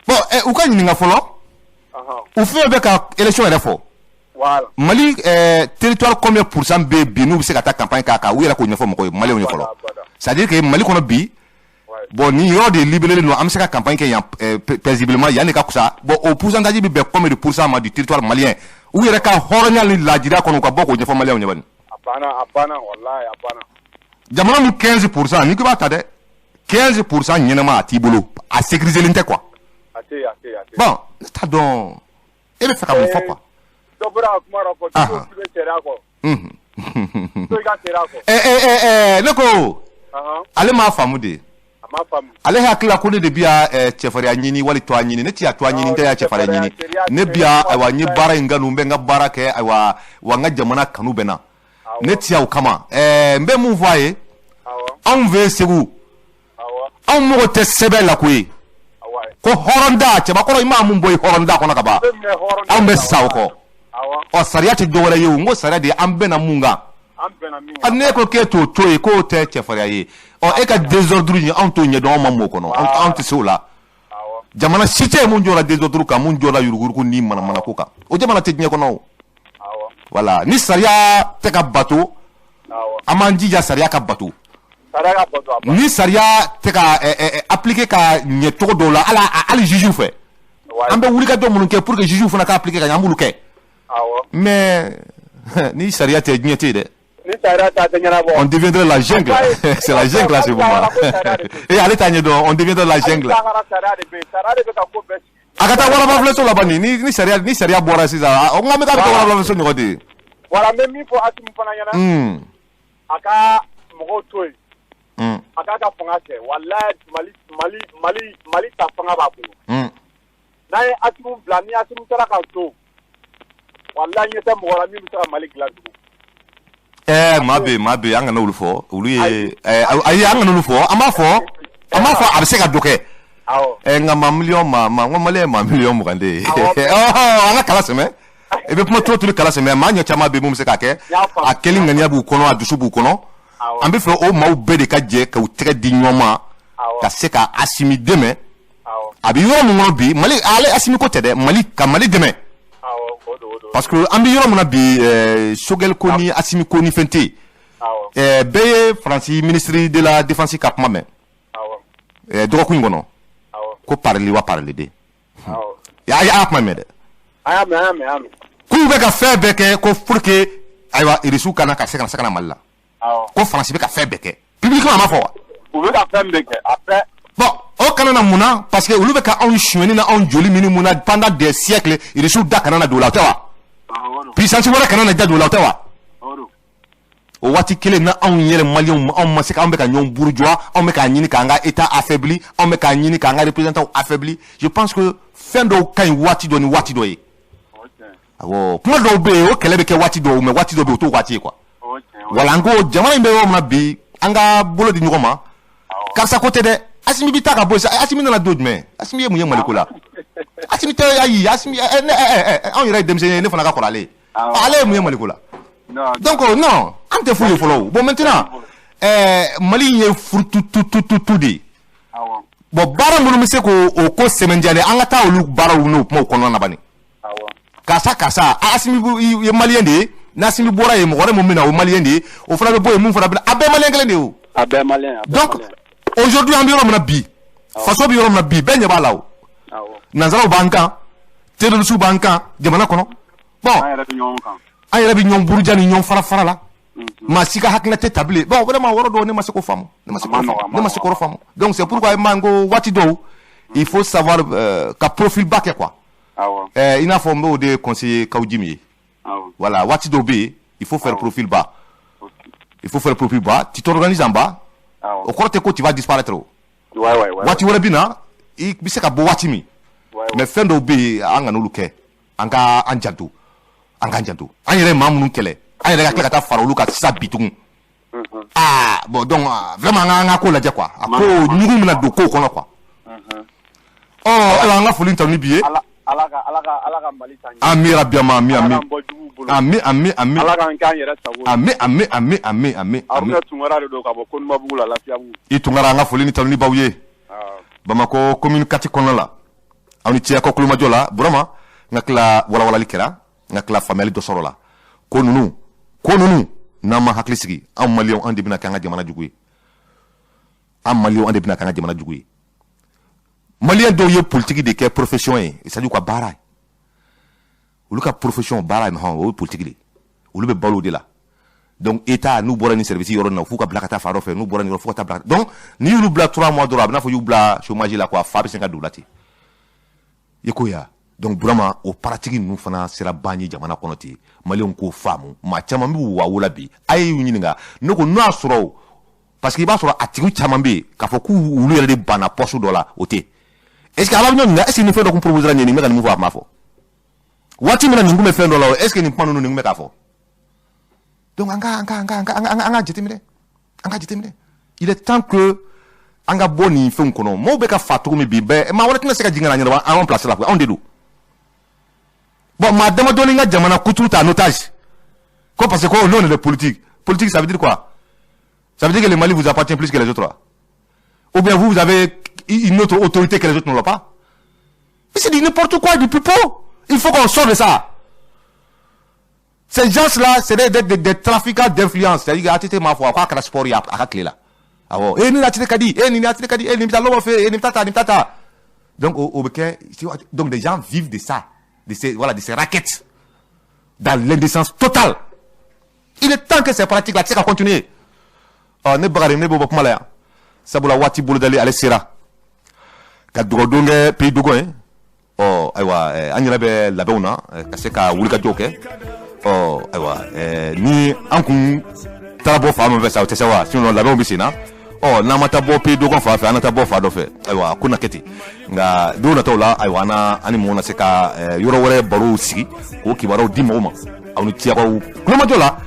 Speaker 1: Bon, u ka ɲininka fɔlɔ. U fɛn bɛ ka élection yɛrɛ fɔ.
Speaker 4: Voilà.
Speaker 1: Mali territoire, combien pourcent bɛ bi n'u bɛ se ka taa campagne k'a kan? U yɛrɛ k'o ɲɛfɔ mɔgɔw ye, maliyɛnw ye fɔlɔ. C'est à dire que Mali kɔnɔ bi, bon, nin yɔrɔ de libéré don, an bɛ se ka campagne kɛ yan paisiblement, yan de ka fisa. Bon, o pourcentage bɛ bɛn combien de pourcent ma du territoire malien? U yɛrɛ ka hɔrɔnya ni laadiriya kɔnɔ, u ka bɔ k'o ɲɛfɔ maliyɛnw ye bani.
Speaker 4: A banna, a banna, walayi, a banna.
Speaker 1: Jamana mun 15%, n'i ko i b'a ta dɛ, 15% ɲɛnama a t'i bolo, a sécurisé len tɛ quoi.
Speaker 4: A tɛ yen, a tɛ yen, a tɛ yen.
Speaker 1: Bon, ne t'a dɔn e bɛ fɛ ka mun fɔ quoi.
Speaker 4: Dɔ bɔra ka kuma dɔ fɔ, ko k'i bɛ sariya kɔ. To i ka sariya kɔ.
Speaker 1: Ne ko ale m'a faamu de.
Speaker 4: A m'a faamu.
Speaker 1: Ale hakili la ko ne de bi ya cɛfarinya ɲini wali tɔgɔ ɲini. Ne ti ya tɔgɔ ɲini, n tɛ ya cɛfarinya ɲini. Ne bi ya, ayiwa, n ye baara in kanu, n bɛ n ka baara kɛ, ayiwa, wa n ka jamana kanu bɛ n na. Ne ti ya o kama. N bɛ mun fɔ a ye? Anw fɛ Segu, anw mago tɛ sɛbɛn la koyi. Ko hɔrɔnda, cɛbakɔrɔ, i maa mun bɔ i hɔrɔnda kɔnɔ ka ban, anw bɛ sa o kɔ. Ɔ, sariya tɛ dɔwɛrɛ ye o, n ko sariya de ye an bɛnna mun kan. Ne ko k'e t'o to yen, k'o tɛ cɛfarinya ye. Ɔ, e ka désordre in, anw t'o ɲɛdɔn, anw ma m'o kɔnɔ, anw tɛ se o la. Jamana si tɛ yen mun jɔra désordre kan, mun jɔra yuruguyurugu ni manamanako kan, o jamana tɛ diɲɛ kɔnɔ o. Voilà, ni sariya tɛ ka bato, an b'an jija sariya ka bato. Ni sariya tɛ ka appliquer ka ɲɛ cogo dɔw la, hali juge fɛ, an bɛ wulikajɔ minnu kɛ pour que juge fana ka appliquer ka ɲɛ, an b'olu kɛ. Mais ni sariya tɛ, diɲɛ tɛ yen dɛ.
Speaker 4: Ni sariya tɛ, a tɛ ɲɛnabɔ.
Speaker 1: On deviendrait la jungle. C'est la jungle là, c'est bon. Et ale t'a ɲɛdɔn, on deviendrait la jungle. A ka taa warabafilɛso la bani, ni sariya bɔra sisan, o n ko an bɛ taa warabafilɛso ɲɔgɔn de ye.
Speaker 4: Voilà, n bɛ min fɔ Asimi fana ɲɛna. A ka mɔgɔw to yen. A k'a ka fanga kɛ. Walayi, Mali Mali Mali Mali ta fanga b'a bolo. N'a ye Asimi bila, ni Asimi taara ka to, walayi, ɲɛ tɛ mɔgɔ la min bɛ se ka Mali dilan tugun.
Speaker 1: Maa bɛ yen, maa bɛ yen, an kana olu fɔ. Olu ye, ayi, an kana olu fɔ. An b'a fɔ a bɛ se ka dɔ kɛ. Nka maa miliyɔn, maa maa n ko maliyɛn maa miliyɔn 20 de ye. An ka kala sɛmɛ. I bɛ kuma trop tuli kala sɛmɛ, maa ɲɛ caman bɛ yen mun bɛ se k'a kɛ. A kɛli ŋaniya b'u kɔnɔ, a dusu b'u kɔnɔ. An bɛ fɛ o maaw bɛɛ de ka jɛ k'u tɛgɛ di ɲɔgɔn ma ka se ka Asimi dɛmɛ. A bɛ yɔrɔ min kɔnɔ bi, Mali, ale Asimi ko tɛ dɛ, Mali ka Mali dɛmɛ. Parce que an bɛ yɔrɔ min na bi, Choguel ko ni Asimi ko ni fɛn tɛ yen. Bɛɛ ye Faransi ministre de la défense ka kuma mɛn dɔgɔkun in kɔnɔ, ko parili wa parili de. A y'a kuma mɛn dɛ. K'u bɛ ka fɛn bɛɛ kɛ ko pour que, ayiwa, irisiw kana ka se ka na Mali la. Ko Faransi bɛ ka fɛn bɛɛ kɛ publiquement, a ma fɔ wa?
Speaker 4: U bɛ ka fɛn bɛɛ kɛ, a bɛɛ.
Speaker 1: Bon, o kana na mun na? Parce que olu bɛ ka anw sonyɛni na, anw joli minnu mun na pendant des siècles, irisiw da kana na don o la, o tɛ wa? Puissance wɛrɛ kana na da don o la, o tɛ wa? O waati kelen na, anw yɛrɛ maliyɛnw, anw ma se ka, anw bɛ ka ɲɔgɔn burujuwa, anw bɛ k'a ɲini k'an ka état affaibli, anw bɛ k'a ɲini k'an ka représentants affaibli. Je pense que fɛn dɔw ka ɲi waati dɔ ni waati dɔ ye. Awɔ, kuma dɔw bɛ yen, o kɛlɛ bɛ kɛ waati dɔw, mais waati dɔ bɛ yen, o t'o waati ye quoi. Voilà, n ko jamana in bɛ yɔrɔ min na bi, an ka bolo di ɲɔgɔn ma. Karisa ko tɛ dɛ, Asimi bi taa ka bɔ yen. Asimi nana don jumɛn? Asimi ye mun ye Maliko la? Asimi tɛ, ayi, Asimi, ne, anw yɛrɛ ye denmisɛnnin ye, ne fana ka kɔrɔ ale ye. Ale ye mun ye Maliko la? Donc non, an tɛ foyi ye fɔlɔ. Bon, maintenant, Mali in ye furututututu de ye. Bon, baara minnu bɛ se k'o o ko sɛmɛntiya dɛ, an ka taa olu baaraw n'o kumaw kɔnɔna na bani. Karisa, karisa, Asimi ye maliyɛn de ye. N'Asimi bɔra yen, mɔgɔ wɛrɛ mun bɛ na, o maliyɛn de ye, o fana bɛ bɔ yen, mun fana bɛ na, a bɛɛ maliyɛn kelen de ye o.
Speaker 4: A bɛɛ maliyɛn.
Speaker 1: Donc aujourd'hui, an bɛ yɔrɔ min na bi, faso bɛ yɔrɔ min na bi, bɛɛ ɲɛ b'a la o. Nanzaraw b'an kan, terroristes b'an kan jamana kɔnɔ. Bon,
Speaker 4: an yɛrɛ bɛ ɲɔgɔn kan.
Speaker 1: An yɛrɛ bɛ ɲɔgɔn buruja ni ɲɔgɔn fara fara la. Maa si ka hakilina tɛ ta bilen. Bon, vraiment, yɔrɔ dɔw, ne ma se k'o faamu, ne ma se k'o faamu, ne ma se k'o faamu. Donc c'est pourquoi n ko waati dɔw, il faut savoir ka profil ba kɛ quoi. I n'a fɔ n b'o de conseiller Kaou Djim ye. Voilà, waati dɔw bɛ yen, il faut faire profil bas. Il faut faire profil bas, tu t'organises en bas. O kɔrɔ tɛ ko tu vas disparaître o. Waati wɛrɛ bɛ na, i bɛ se ka bɔ waati min. Mais fɛn dɔw bɛ yen, an kan'olu kɛ. An ka an janto. An k'an janto. An yɛrɛ ye maa minnu kɛlɛ, an yɛrɛ ka tila ka taa fara olu kan sisan bi tugun. Ah bon, donc vraiment an ka ko lajɛ quoi. A ko ɲugun bɛna don kow kɔnɔ quoi. Ɔ ayiwa, an ka foli tanu bi ye.
Speaker 4: Ala ka Ala ka Ala ka Mali ta ɲɛ.
Speaker 1: Ami rabi ama, ami ami.
Speaker 4: Ala k'an bɔ juguw bolo.
Speaker 1: Ami ami ami.
Speaker 4: Ala k'an k'an yɛrɛ sago ye.
Speaker 1: Ami ami ami ami ami.
Speaker 4: Haruna Tunkara de don ka bɔ Konimabugu la, Lafiyabugu.
Speaker 1: I Tunkara, an ka foli ni tanuni b'aw ye. Bamakɔ commune 4 kɔnɔna la. Aw ni ce aw ka kulomajɔ la. Burama, n ka tila walawalali kɛra, n ka tila faamuyali dɔ sɔrɔ la. Ko ninnu, ko ninnu, n'an ma hakili sigi, anw maliyɛnw, an de bɛna kɛ an ka jamana jugu ye. An maliyɛnw, an de bɛna kɛ an ka jamana jugu ye. Maliyɛn dɔw ye politique de kɛ profession ye, c'est à dire u ka baara ye. Olu ka profession baara ye hɔn, o ye politique de ye. Olu bɛ balo o de la. Donc état, n'u bɔra ni service yɔrɔ in na, f'u ka bila ka taa fan dɔ fɛ, n'u bɔra nin yɔrɔ, f'u ka taa bila. Donc n'i y'olu bila 3 mois dɔrɔn, a bɛ n'a fɔ y'u bila chômage la quoi, fa bɛ sin ka don u la ten. I ko ya. Donc Burama, o pratique ninnu fana sera ban ye jamana kɔnɔ ten. Maliyɛnw k'o faamu. Maa caman b'u wa la bi. A ye y'u ɲininka. Ne ko n'o y'a sɔrɔ, parce que i b'a sɔrɔ a tigiw caman bɛ yen k'a fɔ k'u olu yɛrɛ de banna poste dɔ la, o tɛ. Est ce que ala bɛ ɲɔgɔn ɲininka, est ce que nin fɛn dɔ kun proposera nin ye, nin bɛ ka nin mun fɔ, a ma fɔ. Waati min na nin kun bɛ fɛn dɔ la, est ce que nin kuma ninnu nin kun bɛ k'a fɔ? Donc an ka jateminɛ, an ka jateminɛ. Il est temps que an ka bɔ nin fɛnw kɔnɔ. Maaw bɛ ka fa cogo min bi, bɛɛ maa wɛrɛ tɛna se ka jigin ka na ɲɛnabɔ an place la koyi, anw de don. Bon, maa damadɔni ka jamana kuturu ta en otage ko parce que ko non, on est politique. Politique, ça veut dire quoi? Ça veut dire que le Mali vous appartient plus que les autres, ou bien vous, vous avez une autre autorité que les autres n'ont pas? Mais c'est du n'importe quoi, du pipeau. Il faut qu'on sorte de ça. Ces gens-là, c'est des trafiquants d'influence. C'est-à-dire que ATT m'a fait quoi, kɛra sport ye a ka tile la. Awɔ, e ni ATT ka di, e ni ATT ka di, e ni bɛ taa lɔbɔ fɛ, e ni bɛ taa ta, ni bɛ taa ta. Donc o bɛ kɛ, donc des gens vivent de ça, de ces, voilà, de ces rackets, dans l'indécence totale. Il est temps que ces pratiques-là tɛ se ka continuer. Ɔ ne Bakari, ne bɛ bɔ kuma la yan. Sabula waati bolodali ale sera. Ka dugawu kɛ pays dogon ye. Ɔ ayiwa, an yɛrɛ bɛ labɛnw na ka se ka wulikajɔw kɛ. Ɔ ayiwa, ni an kun taara bɔ fan min fɛ sa, o tɛ se wa? Sinon labɛnw bɛ sen na. Ɔ n'an ma taa bɔ pays dogon fan fɛ, an na taa bɔ fan dɔ fɛ. Ayiwa, ko na kɛ ten. Nka don nataw la, ayiwa, an na an ni mɔgɔw na se ka yɔrɔ wɛrɛ barow sigi k'o kibaruyaw di mɔgɔw ma. Aw ni ce aw kulomajɔ la.